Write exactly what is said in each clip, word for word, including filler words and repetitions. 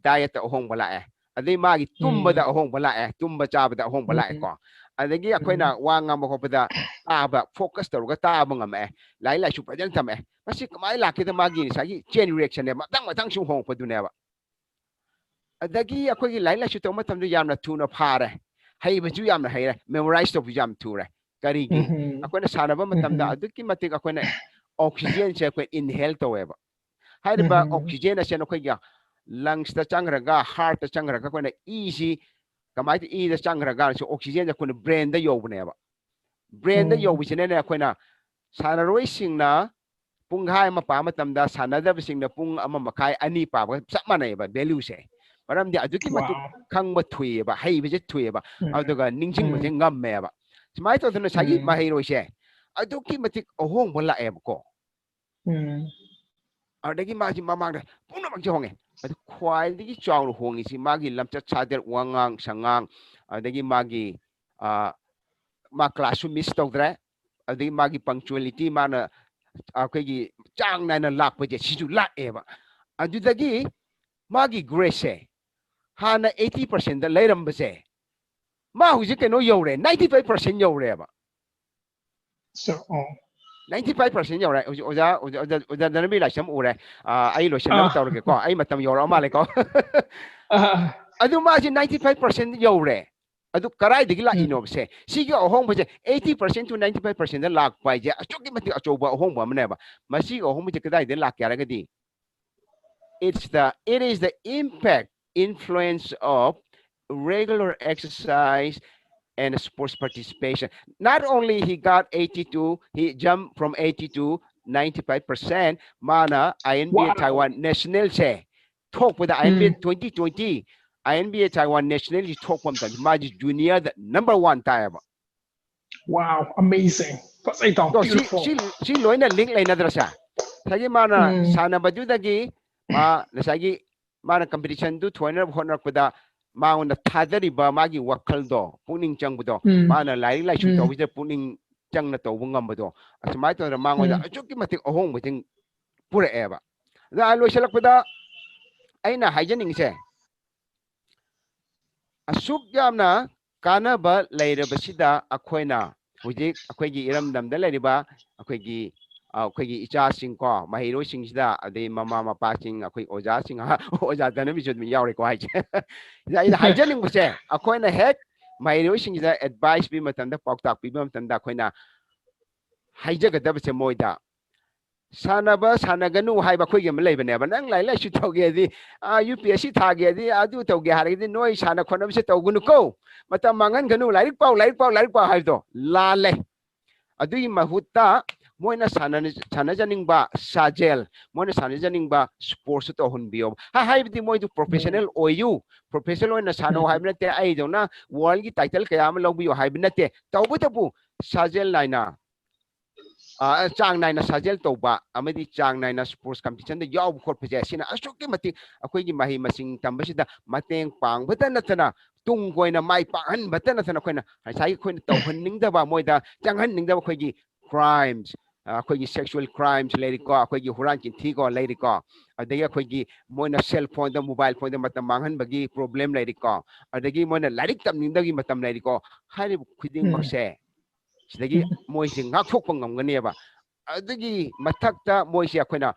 diet ꯑꯍꯣꯡꯕ ꯂꯥꯛꯑꯦ, ꯑꯗꯩ ꯃꯥꯒꯤ ꯇꯨꯝꯕꯗ ꯑꯍꯣꯡꯕ ꯂꯥꯛꯑꯦ, ꯇꯨꯝꯕ ꯆꯥꯕꯗ ꯑꯍꯣꯡꯕ ꯂꯥꯛꯑꯦꯀꯣ꯫ ꯑꯗꯒꯤ ꯑꯩꯈꯣꯏꯅ ꯋꯥ ꯉꯥꯡꯕ ꯈꯣꯠꯄꯗ ꯇꯥꯕ, focus ꯇꯧꯔꯒ ꯇꯥꯕ ꯉꯝꯃꯛꯑꯦ, ꯂꯥꯏꯔꯤꯛ ꯂꯥꯏꯁꯨ ꯐꯖꯅ ꯇꯝꯃꯛꯑꯦ꯫ ꯃꯁꯤ ꯀꯃꯥꯏꯅ ꯂꯥꯛꯀꯦꯗ? ꯃꯥꯒꯤ ꯉꯁꯥꯏꯒꯤ chain reactionꯅꯦ, ꯃꯊꯪ ꯃꯊꯪ ꯁꯨꯝ ꯍꯣꯡꯉꯛꯄꯗꯨꯅꯦꯕ꯫ ꯑꯗꯒꯤ ꯑꯩꯈꯣꯏꯒꯤ ꯂꯥꯏꯔꯤꯛ ꯂꯥꯏꯁꯨ ꯇꯧꯕ ꯃꯇꯝꯗ ꯌꯥꯝꯅ ꯊꯨꯅ ꯐꯥꯔꯦ, ꯍꯩꯕꯁꯨ ꯌꯥꯝꯅ ꯍꯩꯔꯦ, memorize ꯇꯧꯕꯁꯨ ꯌꯥꯝ ꯊꯨꯔꯦ꯫ ꯀꯔꯤꯒꯤ? ꯑꯩꯈꯣꯏꯅ ꯁꯥꯟꯅꯕ ꯃꯇꯝꯗ ꯑꯗꯨꯛꯀꯤ ꯃꯇꯤꯛ ꯑꯩꯈꯣꯏꯅ oxygenꯁꯦ ꯑꯩꯈꯣꯏ inhale ꯇꯧꯋꯦꯕ꯫ ꯍꯥꯏꯔꯤꯕ oxygen ꯑꯁꯦ ꯑꯩꯈꯣꯏꯒꯤ lungsꯇ ꯆꯪꯈ꯭ꯔꯒ, heartꯇ ꯆꯪꯈ꯭ꯔꯒ, ꯑꯩꯈꯣꯏꯅ ꯏꯁꯤ ꯀꯃꯥꯏꯅ ꯏꯗ ꯆꯪꯈ꯭ꯔꯒ oxygenꯁꯦ ꯑꯩꯈꯣꯏꯅ brainꯗ ꯌꯧꯕꯅꯦꯕ꯫ Brainꯗ ꯌꯧꯕꯁꯤꯅꯅꯦ, ꯑꯩꯈꯣꯏꯅ ꯁꯥꯟꯅꯔꯣꯏꯁꯤꯡꯅ ꯄꯨꯡꯈꯥꯏ ꯑꯃ ꯄꯥꯕ ꯃꯇꯝꯗ ꯁꯥꯟꯅꯗꯕꯁꯤꯡꯅ ꯄꯨꯡ ꯑꯃ ꯃꯈꯥꯏ, ꯑꯅꯤ ꯄꯥꯕꯒ ꯆꯞ ꯃꯥꯟꯅꯩꯑꯕ valueꯁꯦ꯫ ꯃꯔꯝꯗꯤ ꯑꯗꯨꯛꯀꯤ ꯃꯇꯤꯛ ꯈꯪꯕ ꯊꯨꯏꯑꯕ, ꯍꯩꯕꯁꯦ ꯊꯨꯏꯑꯕ, ꯑꯗꯨꯒ ꯅꯤꯡꯁꯤꯡꯕꯁꯦ ꯉꯝꯃꯦꯕ꯫ ꯁꯨꯃꯥꯏꯅ ꯇꯧꯗꯅ ꯉꯁꯥꯏꯒꯤ ꯃꯍꯩꯔꯣꯏꯁꯦ ꯑꯗꯨꯛꯀꯤ ꯃꯇꯤꯛ ꯑꯍꯣꯡꯕ ꯂꯥꯛꯑꯦꯕꯀꯣ꯫ ꯑꯗꯨꯗꯒꯤ ꯃꯥꯁꯤ ꯃꯃꯥꯡꯗ ꯄꯨꯝꯅꯃꯛꯁꯦ ꯍꯣꯡꯉꯦ꯫ ꯑꯗꯨ ꯈ꯭ꯋꯥꯏꯗꯒꯤ ꯆꯥꯎꯅ ꯍꯣꯡꯉꯤꯁꯤ ꯃꯥꯒꯤ ꯂꯝꯆꯠ ꯁꯥꯖꯠ, ꯋꯥꯉꯥꯡ ꯁꯉꯥꯡ, ꯑꯗꯒꯤ ꯃꯥꯒꯤ, ꯑ, ꯃꯥ classꯁꯨ miss ꯇꯧꯗ꯭ꯔꯦ, ꯑꯗꯒꯤ ꯃꯥꯒꯤ punctuality, ꯃꯥꯅ ꯑꯩꯈꯣꯏꯒꯤ ꯆꯥꯡ ꯅꯥꯏꯅ ꯂꯥꯛꯄꯁꯦ, ꯁꯤꯁꯨ ꯂꯥꯛꯑꯦꯕ꯫ ꯑꯗꯨꯗꯒꯤ ꯃꯥꯒꯤ gradeꯁꯦ ꯍꯥꯟꯅ eighty percentꯗ ꯂꯩꯔꯝꯕꯁꯦ, ꯃꯥ ꯍꯧꯖꯤꯛ ꯀꯩꯅꯣ ꯌꯧꯔꯦ, ninety five percent ꯌꯧꯔꯦꯕ꯫ So, ꯑꯣ꯫ Ninety five percent ꯌꯧꯔꯦ꯫ ꯍꯧꯖꯤꯛ ꯑꯣꯖꯥ, ꯑꯣꯖꯥ, ꯑꯣꯖꯥ, ꯑꯣꯖꯥ ꯙꯅꯕꯤꯔ ꯂꯥꯏꯁ꯭ꯔꯝ ꯎꯔꯦ꯫ ꯑꯥ, ꯑꯩ ꯂꯣꯏꯁꯤꯟꯅꯕ ꯑꯥ꯫ ꯇꯧꯔꯒꯦꯀꯣ꯫ ꯑꯩ ꯃꯇꯝ ꯌꯧꯔꯛꯑ ꯃꯥꯜꯂꯦꯀꯣ꯫ ꯑꯥ꯫ ꯑꯗꯨ ꯃꯥꯁꯤ ninety five percent ꯌꯧꯔꯦ꯫ ꯑꯗꯨ ꯀꯗꯥꯏꯗꯒꯤ ꯎꯝ꯫ ꯂꯥꯛꯏꯅꯣꯕꯁꯦ? ꯁꯤꯒꯤ ꯑꯍꯣꯡꯕꯁꯦ eighty percent to ninety five percentꯗ ꯂꯥꯛꯄ ꯍꯥꯏꯁꯦ ꯑꯁꯨꯛꯀꯤ ꯃꯇꯤꯛ ꯑꯆꯧꯕ ꯑꯍꯣꯡꯕ ꯑꯃꯅꯦꯕ꯫ ꯃꯁꯤꯒꯤ ꯑꯍꯣꯡꯕꯁꯦ ꯀꯗꯥꯏꯗꯒꯤ ꯂꯥꯛꯀꯦ ꯍꯥꯏꯔꯒꯗꯤ, it's the, it is the impact, influence of regular exercise and sports participation. Not only he got eighty-two, he jumped from eighty to ninety-five percent. ꯃꯥꯅ INBA Wow. Taiwan Nationalꯁꯦ ꯊꯣꯛꯄꯗ, INBA ꯎꯝ꯫ twenty twenty, INBA Taiwan Nationalꯁꯤ ꯊꯣꯛꯄ ꯃꯇꯝꯗ ꯃꯥꯁꯤ juniorꯗ number one ꯇꯥꯏꯌꯦꯕ꯫ Wow, amazing. ꯐꯖꯩ, ꯏꯇꯥꯎ, ꯑꯗꯣ ꯁꯤ, beautiful. ꯁꯤ, ꯁꯤ ꯂꯣꯏꯅ link ꯂꯩꯅꯗ꯭ꯔꯁꯦ? ꯉꯁꯥꯏꯒꯤ ꯃꯥꯅ ꯎꯝ꯫ ꯁꯥꯟꯅꯕꯗꯨꯗꯒꯤ ꯃꯥ ꯉꯁꯥꯏꯒꯤ ꯃꯥꯅ competitionꯗꯨ ꯊꯣꯏꯅꯕ ꯍꯣꯠꯅꯔꯛꯄꯗ ꯃꯉꯣꯟꯗ ꯊꯥꯗꯔꯤꯕ ꯃꯥꯒꯤ ꯋꯥꯈꯜꯗꯣ, ꯄꯨꯛꯅꯤꯡ ꯆꯪꯕꯗꯣ, ꯎꯝ꯫ ꯃꯥꯅ ꯂꯥꯏꯔꯤꯛ ꯂꯥꯏꯁꯨ ꯎꯝ꯫ ꯇꯧꯕꯁꯤꯗ ꯄꯨꯛꯅꯤꯡ ꯆꯪꯅ ꯇꯧꯕ ꯉꯝꯕꯗꯣ, ꯑꯁꯨꯃꯥꯏꯅ ꯇꯧꯗꯅ ꯃꯉꯣꯟꯗ ꯎꯝ꯫ ꯑꯁꯨꯛꯀꯤ ꯃꯇꯤꯛ ꯑꯍꯣꯡꯕꯁꯤꯡ ꯄꯨꯔꯛꯑꯦꯕ꯫ ꯑꯗ ꯑꯩ ꯂꯣꯏꯁꯤꯜꯂꯛꯄꯗ ꯑꯩꯅ ꯍꯥꯏꯖꯅꯤꯡꯉꯤꯁꯦ, ꯑꯁꯨꯛ ꯌꯥꯝꯅ ꯀꯥꯟꯅꯕ ꯂꯩꯔꯕꯁꯤꯗ ꯑꯩꯈꯣꯏꯅ ꯍꯧꯖꯤꯛ ꯑꯩꯈꯣꯏꯒꯤ ꯏꯔꯝꯗꯝꯗ ꯂꯩꯔꯤꯕ ꯑꯩꯈꯣꯏꯒꯤ, ꯑ, ꯑꯩꯈꯣꯏꯒꯤ ꯏꯆꯥꯁꯤꯡ ꯀꯣ, ꯃꯍꯩꯔꯣꯏꯁꯤꯡꯁꯤꯗ, ꯑꯗꯩ ꯃꯃꯥ ꯃꯄꯥꯁꯤꯡ, ꯑꯩꯈꯣꯏ ꯑꯣꯖꯥꯁꯤꯡ, ꯑꯣꯖꯥ ꯇꯅꯕꯤꯁꯨ ꯑꯗꯨꯝ ꯌꯥꯎꯔꯦꯀꯣ ꯍꯥꯏꯁꯦ꯫ ꯑꯩꯅ ꯍꯥꯏꯖꯅꯤꯡꯕꯁꯦ, ꯑꯩꯈꯣꯏꯅ ꯍꯦꯛ ꯃꯍꯩꯔꯣꯏꯁꯤꯡꯁꯤꯗ advice ꯄꯤꯕ ꯃꯇꯝꯗ, ꯄꯥꯎꯇꯥꯛ ꯄꯤꯕ ꯃꯇꯝꯗ ꯑꯩꯈꯣꯏꯅ ꯍꯥꯏꯖꯒꯗꯕꯁꯦ ꯃꯣꯏꯗ, ꯁꯥꯟꯅꯕ ꯁꯥꯟꯅꯒꯅꯨ ꯍꯥꯏꯕ ꯑꯩꯈꯣꯏꯒꯤ ꯑꯃ ꯂꯩꯕꯅꯦꯕ꯫ ꯅꯪ ꯂꯥꯏꯔꯤꯛ ꯂꯥꯏꯁꯨ ꯇꯧꯒꯦꯗꯤ, ꯑꯥ, UPSC ꯊꯥꯒꯦꯗꯤ, ꯑꯗꯨ ꯇꯧꯒꯦ ꯍꯥꯏꯔꯒꯗꯤ ꯅꯣꯏ ꯁꯥꯟꯅ ꯈꯣꯠꯅꯕꯁꯦ ꯇꯧꯒꯅꯨꯀꯣ, ꯃꯇꯝ ꯃꯥꯡꯍꯟꯒꯅꯨ, ꯂꯥꯏꯔꯤꯛ ꯄꯥꯎ, ꯂꯥꯏꯔꯤꯛ ꯄꯥꯎ, ꯂꯥꯏꯔꯤꯛ ꯄꯥꯎ ꯍꯥꯏꯕꯗꯣ ꯂꯥꯜꯂꯦ꯫ ꯑꯗꯨꯒꯤ ꯃꯍꯨꯠꯇ ꯃꯣꯏꯅ ꯁꯥꯟꯅ-, ꯁꯥꯟꯅꯖꯅꯤꯡꯕ ꯁꯥꯖꯦꯜ, ꯃꯣꯏꯅ ꯁꯥꯟꯅꯖꯅꯤꯡꯕ sports ꯇꯧꯍꯟꯕꯤꯌꯣ꯫ ꯍꯥ-, ꯍꯥꯏꯕꯗꯤ ꯃꯣꯏꯗꯨ professional ꯑꯣꯏꯌꯨ, professional ꯑꯣꯏꯅ ꯁꯥꯟꯅꯧ ꯍꯥꯏꯕ ꯅꯠꯇꯦ꯫ ꯑꯩꯗꯧꯅ world ꯒꯤ title ꯀꯌꯥ ꯑꯃ ꯂꯧꯕꯤꯌꯨ ꯍꯥꯏꯕ ꯅꯠꯇꯦ꯫ ꯇꯧꯕꯇꯕꯨ ꯁꯥꯖꯦꯜ ꯅꯥꯏꯅ, ꯑ, ꯆꯥꯡ ꯅꯥꯏꯅ ꯁꯥꯖꯦꯜ ꯇꯧꯕ ꯑꯃꯗꯤ ꯆꯥꯡ ꯅꯥꯏꯅ sports competition ꯗ ꯌꯥꯎꯕ ꯈꯣꯠꯄꯁꯦ, ꯑꯁꯤꯅ ꯑꯁꯨꯛꯀꯤ ꯃꯇꯤꯛ ꯑꯩꯈꯣꯏꯒꯤ ꯃꯍꯩ ꯃꯁꯤꯡ ꯇꯝꯕꯁꯤꯗ ꯃꯇꯦꯡ ꯄꯥꯡꯕꯇ ꯅꯠꯇꯅ, ꯇꯨꯡ ꯀꯣꯏꯅ ꯃꯥꯏ ꯄꯥꯛꯍꯟꯕꯇ ꯅꯠꯇꯅ, ꯑꯩꯈꯣꯏꯅ ꯉꯁꯥꯏꯒꯤ ꯑꯩꯈꯣꯏꯅ ꯇꯧꯍꯟꯅꯤꯡꯗꯕ, ꯃꯣꯏꯗ ꯆꯪꯍꯟꯅꯤꯡꯗꯕ ꯑꯩꯈꯣꯏꯒꯤ crimes, ꯑ, ꯑꯩꯈꯣꯏꯒꯤ sexual crimes ꯂꯩꯔꯤꯀꯣ, ꯑꯩꯈꯣꯏꯒꯤ ꯍꯨꯔꯥꯟ ꯆꯤꯟꯊꯤꯀꯣ ꯂꯩꯔꯤꯀꯣ, ꯑꯗꯒꯤ ꯑꯩꯈꯣꯏꯒꯤ ꯃꯣꯏꯅ cell phone ꯗ, mobile phone ꯗ ꯃꯇꯝ ꯃꯥꯡꯍꯟꯕꯒꯤ problem ꯂꯩꯔꯤꯀꯣ, ꯑꯗꯒꯤ ꯃꯣꯏꯅ ꯂꯥꯏꯔꯤꯛ ꯇꯝꯅꯤꯡꯗꯕꯒꯤ ꯃꯇꯝ ꯂꯩꯔꯤꯀꯣ, ꯍꯥꯏꯔꯤꯕ ꯈꯨꯗꯤꯡꯃꯛꯁꯦ ꯁꯤꯗꯒꯤ ꯃꯣꯏꯁꯦ ꯉꯥꯛꯊꯣꯛꯄ ꯉꯝꯒꯅꯦꯕ꯫ ꯑꯗꯨꯒꯤ ꯃꯊꯛꯇ ꯃꯣꯏꯁꯦ ꯑꯩꯈꯣꯏꯅ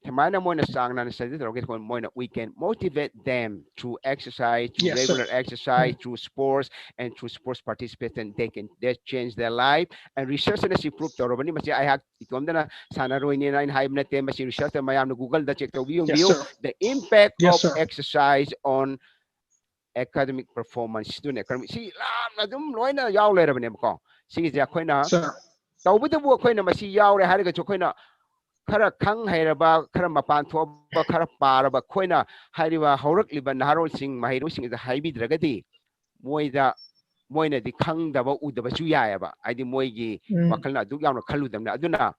ꯁꯨꯃꯥꯏꯅ ꯃꯣꯏꯅ ꯆꯥꯡ ꯅꯥꯏꯅ study ꯇꯧꯔꯒꯗꯤ ꯑꯩꯈꯣꯏ ꯃꯣꯏꯅ, we can motivate them through exercise, through Yes, sir. regular exercise, through sports, and through sports participation, they can, they change their life. And research ꯅ ꯁꯤ prove ꯇꯧꯔꯕꯅꯤ꯫ ꯃꯁꯤ ꯑꯩꯍꯥꯛ ꯏꯇꯣꯝꯗꯅ ꯁꯥꯟꯅꯔꯣꯏꯅꯦꯅ ꯑꯩꯅ ꯍꯥꯏꯕ ꯅꯠꯇꯦ꯫ ꯃꯁꯤ research ꯇ ꯃꯌꯥꯝꯅ Google ꯗ check ꯇꯧꯕꯤꯌꯨ, Yes, ꯌꯦꯡꯕꯤꯌꯨ꯫ sir. The impact Yes, of sir. exercise on academic performance, student academic, ꯁꯤ ꯌꯥꯝꯅ ꯑꯗꯨꯝ ꯂꯣꯏꯅ ꯌꯥꯎ ꯂꯩꯔꯕꯅꯦꯕꯀꯣ꯫ ꯁꯤꯒꯤꯁꯦ ꯑꯩꯈꯣꯏꯅ Sir. ꯇꯧꯕꯇꯕꯨ ꯑꯩꯈꯣꯏꯅ ꯃꯁꯤ ꯌꯥꯎꯔꯦ ꯍꯥꯏꯔꯒꯁꯨ, ꯑꯩꯈꯣꯏꯅ ꯈꯔ ꯈꯪ ꯍꯩꯔꯕ, ꯈꯔ ꯃꯄꯥꯟ ꯊꯣꯛꯑꯕ, ꯈꯔ ꯄꯥꯔꯕ ꯑꯩꯈꯣꯏꯅ ꯍꯥꯏꯔꯤꯕ ꯍꯧꯔꯛꯂꯤꯕ ꯅꯍꯥꯔꯣꯜꯁꯤꯡ, ꯃꯍꯩꯔꯣꯏꯁꯤꯡ ꯑꯁꯤꯗ ꯍꯥꯏꯕꯤꯗ꯭ꯔꯒꯗꯤ, ꯃꯣꯏꯗ, ꯃꯣꯏꯅꯗꯤ ꯈꯪꯗꯕ ꯎꯗꯕꯁꯨ ꯌꯥꯏꯑꯕ꯫ ꯍꯥꯏꯗꯤ ꯃꯣꯏꯒꯤ ꯎꯝ. ꯋꯥꯈꯜꯅ ꯑꯗꯨꯛ ꯌꯥꯝꯅ ꯈꯜꯂꯨꯗꯕꯅꯤ꯫ ꯑꯗꯨꯅ,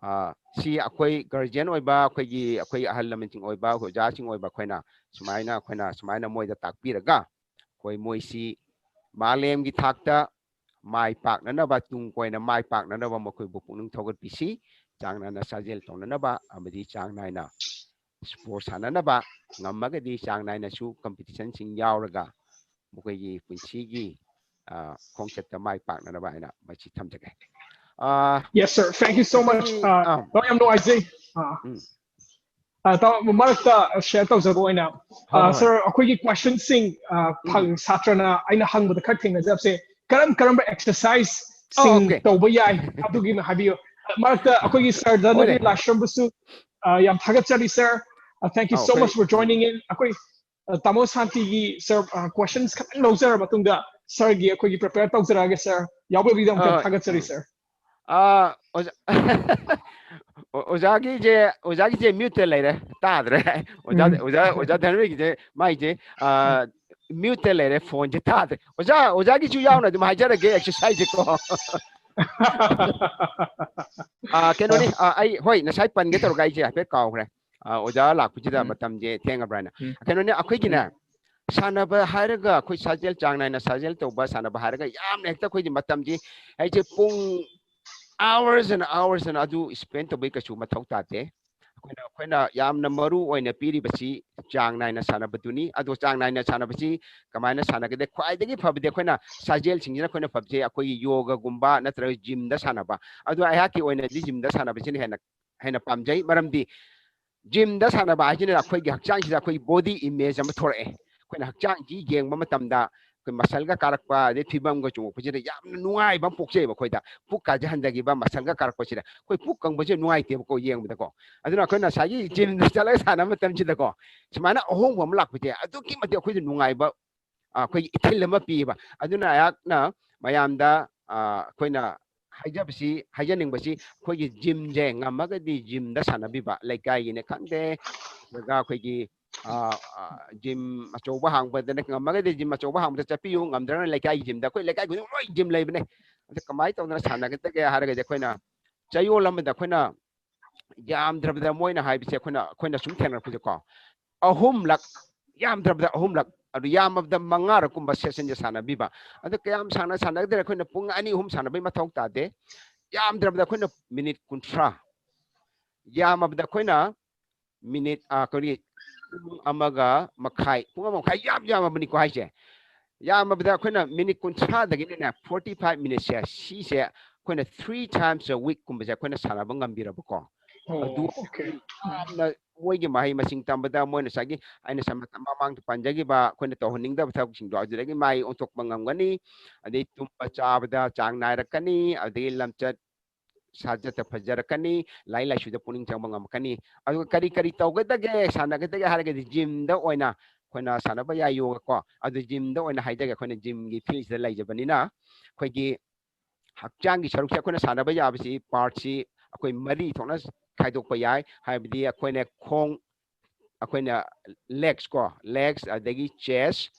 ꯑ, ꯁꯤ ꯑꯩꯈꯣꯏ guardian ꯑꯣꯏꯕ, ꯑꯩꯈꯣꯏꯒꯤ, ꯑꯩꯈꯣꯏ ꯑꯍꯜ ꯂꯃꯟꯁꯤꯡ ꯑꯣꯏꯕ, ꯑꯩꯈꯣꯏ ꯑꯣꯖꯥꯁꯤꯡ ꯑꯣꯏꯕ ꯑꯩꯈꯣꯏꯅ ꯁꯨꯃꯥꯏꯅ, ꯑꯩꯈꯣꯏꯅ ꯁꯨꯃꯥꯏꯅ ꯃꯣꯏꯗ ꯇꯥꯛꯄꯤꯔꯒ, ꯑꯩꯈꯣꯏ ꯃꯣꯏꯁꯤ ꯃꯥꯂꯦꯝꯒꯤ ꯊꯥꯛꯇ ꯃꯥꯏ ꯄꯥꯛꯅꯅꯕ, ꯇꯨꯡ ꯀꯣꯏꯅ ꯃꯥꯏ ꯄꯥꯛꯅꯅꯕ ꯃꯈꯣꯏꯕꯨ ꯄꯨꯛꯅꯤꯡ ꯊꯧꯒꯠꯄꯤꯁꯤ꯫ ꯆꯥꯡ ꯅꯥꯏꯅ ꯁꯥꯖꯦꯜ ꯇꯧꯅꯅꯕ ꯑꯃꯗꯤ ꯆꯥꯡ ꯅꯥꯏꯅ ꯁ꯭ꯄꯣꯔꯠꯁ ꯁꯥꯟꯅꯅꯕ, ꯉꯝꯃꯒꯗꯤ ꯆꯥꯡ ꯅꯥꯏꯅꯁꯨ ꯀꯝꯄꯤꯇꯤꯁꯟꯁꯤꯡ ꯌꯥꯎꯔꯒ ꯃꯈꯣꯏꯒꯤ ꯄꯨꯟꯁꯤꯒꯤ, ꯑ, ꯈꯣꯡꯆꯠꯇ ꯃꯥꯏ ꯄꯥꯛꯅꯅꯕ ꯍꯥꯏꯅ ꯃꯁꯤ ꯊꯝꯖꯒꯦ꯫ ꯑ, Yes, sir. Thank you so much. ꯑꯩꯈꯣꯏꯒꯤ, Uh, ꯑꯥ꯫ ꯇꯥꯃꯣ, ꯌꯥꯝ ꯅꯨꯡꯉꯥꯏꯖꯩ꯫ Uh, ꯎꯝ꯫ uh, ꯇꯥꯃꯣ, ꯃꯔꯛꯇ ꯁꯤꯌꯔ ꯇꯧꯖꯕ ꯑꯣꯏꯅ, ꯍꯣꯏ, uh, ꯍꯣꯏ꯫ ꯁꯥꯔ, ꯑꯩꯈꯣꯏꯒꯤ ꯀ꯭ꯋꯦꯁꯟꯁꯤꯡ, uh, ꯐꯪ-, ꯁꯥꯇ꯭ꯔꯅ ꯑꯩꯅ ꯍꯪꯕꯗ ꯈꯔ ꯊꯦꯡꯅꯖꯕꯁꯦ, ꯀꯔꯝ ꯀꯔꯝꯕ ꯑꯦꯛꯁꯔꯁꯥꯏꯁꯁꯤꯡ ꯑꯣꯀꯦ꯫ ꯇꯧꯕ ꯌꯥꯏ? ꯑꯗꯨꯒꯤꯅ ꯍꯥꯏꯕꯤꯌꯨ꯫ ꯃꯔꯛꯇ ꯑꯩꯈꯣꯏꯒꯤ ꯁꯥꯔ ꯙꯅꯕꯤꯔ ꯍꯣꯏꯅꯦ꯫ ꯂꯥꯏꯁ꯭ꯔꯝꯕꯨꯁꯨ, uh, ꯌꯥꯝ ꯊꯥꯒꯠꯆꯔꯤ, ꯁꯥꯔ꯫ Uh, thank you ꯑꯧ, so ꯑꯩꯈꯣꯏ much for joining in. ꯑꯩꯈꯣꯏ, uh, ꯇꯥꯃꯣ ꯁꯥꯟꯇꯤꯒꯤ, ꯁꯥꯔ, uh, ꯀ꯭ꯋꯦꯁꯟꯁ ꯈꯤꯇꯪ ꯂꯧꯖꯔ ꯃꯇꯨꯡꯗ ꯁꯥꯔꯒꯤ ꯑꯩꯈꯣꯏꯒꯤ ꯄ꯭ꯔꯤꯄꯦꯌꯔ ꯇꯧꯖꯔꯛꯑꯒꯦ, ꯁꯥꯔ꯫ ꯌꯥꯎꯕꯤꯕꯒꯤꯗꯃꯛꯇ ꯑ, ꯊꯥꯒꯠꯆꯔꯤ, ꯎꯝ꯫ ꯁꯥꯔ꯫ ꯑ, ꯑꯣꯖꯥ-, ꯑꯣ-, ꯑꯣꯖꯥꯒꯤꯁꯦ, ꯑꯣꯖꯥꯒꯤꯁꯦ ꯃ꯭ꯌꯨꯠꯇ ꯂꯩꯔꯦ, ꯇꯥꯗ꯭ꯔꯦ꯫ ꯑꯣꯖꯥ, ꯎꯝ꯫ ꯑꯣꯖꯥ, ꯑꯣꯖꯥ ꯙꯅꯕꯤꯔꯒꯤꯁꯦ ꯃꯥꯏꯁꯦ, ꯑ, ꯃ꯭ꯌꯨꯠꯇ ꯂꯩꯔꯦ, ꯐꯣꯟꯁꯦ ꯇꯥꯗ꯭ꯔꯦ꯫ ꯑꯣꯖꯥ, ꯑꯣꯖꯥꯒꯤꯁꯨ ꯌꯥꯎꯅ ꯑꯗꯨꯝ ꯍꯥꯏꯖꯔꯒꯦ ꯑꯦꯛꯁꯔꯁꯥꯏꯁꯁꯦꯀꯣ꯫ ꯑ, ꯀꯩꯅꯣꯅꯤ, ꯑ, ꯑꯩ, ꯍꯣꯏ, ꯉꯁꯥꯏ ꯄꯟꯒꯦ ꯇꯧꯔꯒ ꯑꯩꯁꯦ ꯍꯥꯏꯐꯦꯠ ꯀꯥꯎꯈ꯭ꯔꯦ꯫ ꯑ, ꯑꯣꯖꯥ ꯂꯥꯛꯄꯁꯤꯗ ꯎꯝ꯫ ꯃꯇꯝꯁꯦ ꯊꯦꯡꯉꯕ꯭ꯔꯥ ꯍꯥꯏꯅ꯫ ꯎꯝ꯫ ꯀꯩꯅꯣꯅꯦ, ꯑꯩꯈꯣꯏꯒꯤꯅꯦ, ꯎꯝ꯫ ꯁꯥꯟꯅꯕ ꯍꯥꯏꯔꯒ ꯑꯩꯈꯣꯏ ꯁꯥꯖꯦꯜ, ꯆꯥꯡ ꯅꯥꯏꯅ ꯁꯥꯖꯦꯜ ꯇꯧꯕ, ꯁꯥꯟꯅꯕ ꯍꯥꯏꯔꯒ ꯌꯥꯝꯅ ꯍꯦꯛꯇ ꯑꯩꯈꯣꯏꯒꯤ ꯃꯇꯝꯁꯤ ꯑꯩꯁꯦ ꯄꯨꯡ hours and hours and ꯑꯗꯨ spend ꯇꯧꯕꯩ ꯀꯩꯁꯨ ꯃꯊꯧ ꯇꯥꯗꯦ꯫ ꯑꯩꯈꯣꯏꯅ, ꯑꯩꯈꯣꯏꯅ ꯌꯥꯝꯅ ꯃꯔꯨ ꯑꯣꯏꯅ ꯄꯤꯔꯤꯕꯁꯤ ꯆꯥꯡ ꯅꯥꯏꯅ ꯁꯥꯟꯅꯕꯗꯨꯅꯤ꯫ ꯑꯗꯣ ꯆꯥꯡ ꯅꯥꯏꯅ ꯁꯥꯟꯅꯕꯁꯤ ꯀꯃꯥꯏꯅ ꯁꯥꯟꯅꯒꯗꯦ? ꯈ꯭ꯋꯥꯏꯗꯒꯤ ꯐꯕꯗꯤ ꯑꯩꯈꯣꯏꯅ ꯁꯥꯖꯦꯜꯁꯤꯡꯁꯤꯅ ꯑꯩꯈꯣꯏꯅ ꯐꯕꯁꯦ ꯑꯩꯈꯣꯏꯒꯤ ꯌꯣꯒꯒꯨꯝꯕ ꯅꯠꯇ꯭ꯔꯒ ꯖꯤꯝꯗ ꯁꯥꯟꯅꯕ꯫ ꯑꯗꯣ ꯑꯩꯍꯥꯛꯀꯤ ꯑꯣꯏꯅꯗꯤ ꯖꯤꯝꯗ ꯁꯥꯟꯅꯕꯁꯤꯅ ꯍꯦꯟꯅ, ꯍꯦꯟꯅ ꯄꯥꯝꯖꯩ꯫ ꯃꯔꯝꯗꯤ ꯖꯤꯝꯗ ꯁꯥꯟꯅꯕ ꯍꯥꯏꯁꯤꯅ ꯑꯩꯈꯣꯏꯒꯤ ꯍꯛꯆꯥꯡꯁꯤꯗ ꯑꯩꯈꯣꯏꯒꯤ body image ꯑꯃ ꯊꯣꯔꯛꯑꯦ꯫ ꯑꯩꯈꯣꯏꯅ ꯍꯛꯆꯥꯡꯁꯤ ꯌꯦꯡꯕ ꯃꯇꯝꯗ ꯑꯩꯈꯣꯏ ꯃꯁꯜꯒ ꯀꯥꯔꯛꯄ, ꯑꯗꯩ ꯐꯤꯕꯝꯒ ꯆꯨꯝꯃꯛꯄꯁꯤꯗ ꯌꯥꯝꯅ ꯅꯨꯡꯉꯥꯏꯕ ꯑꯃ ꯄꯣꯛꯆꯩꯑꯕ ꯑꯩꯈꯣꯏꯗ꯫ ꯄꯨꯛꯀꯥꯁꯦ ꯍꯟꯊꯈꯤꯕ, ꯃꯁꯜꯒ ꯀꯥꯔꯛꯄꯁꯤꯗ꯫ ꯑꯩꯈꯣꯏ ꯄꯨꯛ ꯀꯪꯕꯁꯦ ꯅꯨꯡꯉꯥꯏꯇꯦꯕꯀꯣ ꯌꯦꯡꯕꯗꯀꯣ꯫ ꯑꯗꯨꯅ ꯑꯩꯈꯣꯏꯅ ꯉꯁꯥꯏꯒꯤ ꯖꯤꯝꯗ ꯆꯠꯂꯒ ꯁꯥꯟꯅꯕ ꯃꯇꯝꯁꯤꯗꯀꯣ, ꯁꯨꯃꯥꯏꯅ ꯑꯍꯣꯡꯕ ꯑꯃ ꯂꯥꯛꯄꯁꯦ ꯑꯗꯨꯛꯀꯤ ꯃꯇꯤꯛ ꯑꯩꯈꯣꯏꯗ ꯅꯨꯡꯉꯥꯏꯕ, ꯑ, ꯑꯩꯈꯣꯏꯒꯤ ꯏꯊꯤꯜ ꯑꯃ ꯄꯤꯌꯦꯕ꯫ ꯑꯗꯨꯅ ꯑꯩꯍꯥꯛꯅ ꯃꯌꯥꯝꯗ, ꯑ, ꯑꯩꯈꯣꯏꯅ ꯍꯥꯏꯖꯕꯁꯤ, ꯍꯥꯏꯖꯅꯤꯡꯕꯁꯤ, ꯑꯩꯈꯣꯏꯒꯤ ꯖꯤꯝꯁꯦ ꯉꯝꯃꯒꯗꯤ ꯖꯤꯝꯗ ꯁꯥꯟꯅꯕꯤꯕ, ꯂꯩꯀꯥꯏꯒꯤꯅꯦ ꯈꯪꯗꯦ, ꯅꯠꯇ꯭ꯔꯒ ꯑꯩꯈꯣꯏꯒꯤ, ꯑ, ꯑ, ꯖꯤꯝ ꯑꯆꯧꯕ ꯍꯥꯡꯕꯗꯅ, ꯉꯝꯃꯒꯗꯤ ꯖꯤꯝ ꯑꯆꯧꯕ ꯍꯥꯡꯕꯗ ꯆꯠꯄꯤꯌꯨ, ꯉꯝꯗ꯭ꯔꯒꯅ ꯂꯩꯀꯥꯏꯒꯤ ꯖꯤꯝꯗ꯫ ꯑꯩꯈꯣꯏ ꯂꯩꯀꯥꯏ ꯈꯨꯗꯤꯡꯃꯛ ꯂꯣꯏ ꯖꯤꯝ ꯂꯩꯕꯅꯦ꯫ ꯑꯗ ꯀꯃꯥꯏꯅ ꯇꯧꯗꯅ ꯁꯥꯟꯅꯒꯗꯒꯦ ꯍꯥꯏꯔꯒꯗꯤ ꯑꯩꯈꯣꯏꯅ ꯆꯌꯣꯜ ꯑꯃꯗ ꯑꯩꯈꯣꯏꯅ ꯌꯥꯝꯗ꯭ꯔꯕꯗ ꯃꯣꯏꯅ ꯍꯥꯏꯕꯁꯦ ꯑꯩꯈꯣꯏꯅ, ꯑꯩꯈꯣꯏꯅ ꯁꯨꯝ ꯊꯦꯡꯅꯔꯛꯄꯁꯦꯀꯣ, ꯑꯍꯨꯝꯂꯛ, ꯌꯥꯝꯗ꯭ꯔꯕꯗ ꯑꯍꯨꯝꯂꯛ, ꯑꯗꯨ ꯌꯥꯝꯃꯕꯗ ꯃꯉꯥꯔꯛꯀꯨꯝꯕ ꯁꯦꯁꯟꯁꯦ ꯁꯥꯟꯅꯕꯤꯕ꯫ ꯑꯗ ꯀꯌꯥꯝ ꯁꯥꯡꯅ ꯁꯥꯟꯅꯒꯗ꯭ꯔꯦ? ꯑꯩꯈꯣꯏꯅ ꯄꯨꯡ ꯑꯅꯤ ꯑꯍꯨꯝ ꯁꯥꯟꯅꯕꯩ ꯃꯊꯧ ꯇꯥꯗꯦ꯫ ꯌꯥꯝꯗ꯭ꯔꯕꯗ ꯑꯩꯈꯣꯏꯅ ꯃꯤꯅꯤꯠ ꯀꯨꯟꯊ꯭ꯔꯥ, ꯌꯥꯝꯃꯕꯗ ꯑꯩꯈꯣꯏꯅ ꯃꯤꯅꯤꯠ ꯑ, ꯀꯔꯤ ꯄꯨꯡ ꯑꯃꯒ ꯃꯈꯥꯏ, ꯄꯨꯡ ꯑꯃ ꯃꯈꯥꯏ ꯌꯥꯝ ꯌꯥꯝꯃꯕꯅꯤꯀꯣ ꯍꯥꯏꯁꯦ꯫ ꯌꯥꯝꯃꯕꯗ ꯑꯩꯈꯣꯏꯅ ꯃꯤꯅꯤꯠ ꯀꯨꯟꯊ꯭ꯔꯥꯗꯒꯤꯅꯅꯦ forty five minutesꯁꯦ, ꯁꯤꯁꯦ ꯑꯩꯈꯣꯏꯅ three times a weekꯀꯨꯝꯕꯁꯦ ꯑꯩꯈꯣꯏꯅ ꯁꯥꯟꯅꯕ ꯉꯝꯕꯤꯔꯕꯀꯣ, ꯑꯗꯨ ꯑꯣꯀꯦ ꯌꯥꯝꯅ ꯃꯣꯏꯒꯤ ꯃꯍꯩ ꯃꯁꯤꯡ ꯇꯝꯕꯗ ꯃꯣꯏꯅ ꯉꯁꯥꯏꯒꯤ ꯑꯩꯅ ꯁꯝ-, ꯃꯃꯥꯡꯗ ꯄꯟꯖꯈꯤꯕ ꯑꯩꯈꯣꯏꯅ ꯇꯧꯍꯟꯅꯤꯡꯗꯕ ꯊꯕꯛꯁꯤꯡꯗꯣ ꯑꯗꯨꯗꯒꯤ ꯃꯥꯏ ꯑꯣꯟꯊꯣꯛꯄ ꯉꯝꯒꯅꯤ꯫ ꯑꯗꯩ ꯇꯨꯝꯕ ꯆꯥꯕꯗ ꯆꯥꯡ ꯅꯥꯏꯔꯛꯀꯅꯤ, ꯑꯗꯒꯤ ꯂꯝꯆꯠ ꯁꯥꯖꯠꯇ ꯐꯖꯔꯛꯀꯅꯤ, ꯂꯥꯏꯔꯤꯛ ꯂꯥꯏꯁꯨꯗ ꯄꯨꯛꯅꯤꯡ ꯆꯪꯕ ꯉꯝꯃꯛꯀꯅꯤ꯫ ꯑꯗꯨꯒ ꯀꯔꯤ ꯀꯔꯤ ꯇꯧꯒꯗꯒꯦ, ꯁꯥꯟꯅꯒꯗꯒꯦ ꯍꯥꯏꯔꯒꯗꯤ ꯖꯤꯝꯗ ꯑꯣꯏꯅ ꯑꯩꯈꯣꯏꯅ ꯁꯥꯟꯅꯕ ꯌꯥꯏ ꯌꯣꯒ ꯀꯣ꯫ ꯑꯗꯨ ꯖꯤꯝꯗ ꯑꯣꯏꯅ ꯍꯥꯏꯖꯒꯦ, ꯑꯩꯈꯣꯏꯅ ꯖꯤꯝꯒꯤ ꯐꯤꯜꯁꯤꯗ ꯂꯩꯖꯕꯅꯤꯅ ꯑꯩꯈꯣꯏꯒꯤ ꯍꯛꯆꯥꯡꯒꯤ ꯁꯔꯨꯛꯁꯦ ꯑꯩꯈꯣꯏꯅ ꯁꯥꯟꯅꯕ ꯌꯥꯕꯁꯤ ꯄꯥꯔꯠꯁꯤ ꯑꯩꯈꯣꯏ ꯃꯔꯤ ꯊꯣꯛꯅ ꯈꯥꯏꯗꯣꯛꯄ ꯌꯥꯏ꯫ ꯍꯥꯏꯕꯗꯤ ꯑꯩꯈꯣꯏꯅ ꯈꯣꯡ, ꯑꯩꯈꯣꯏꯅ ꯂꯦꯒꯁ ꯀꯣ, ꯂꯦꯒꯁ, ꯑꯗꯒꯤ ꯆꯦꯁ,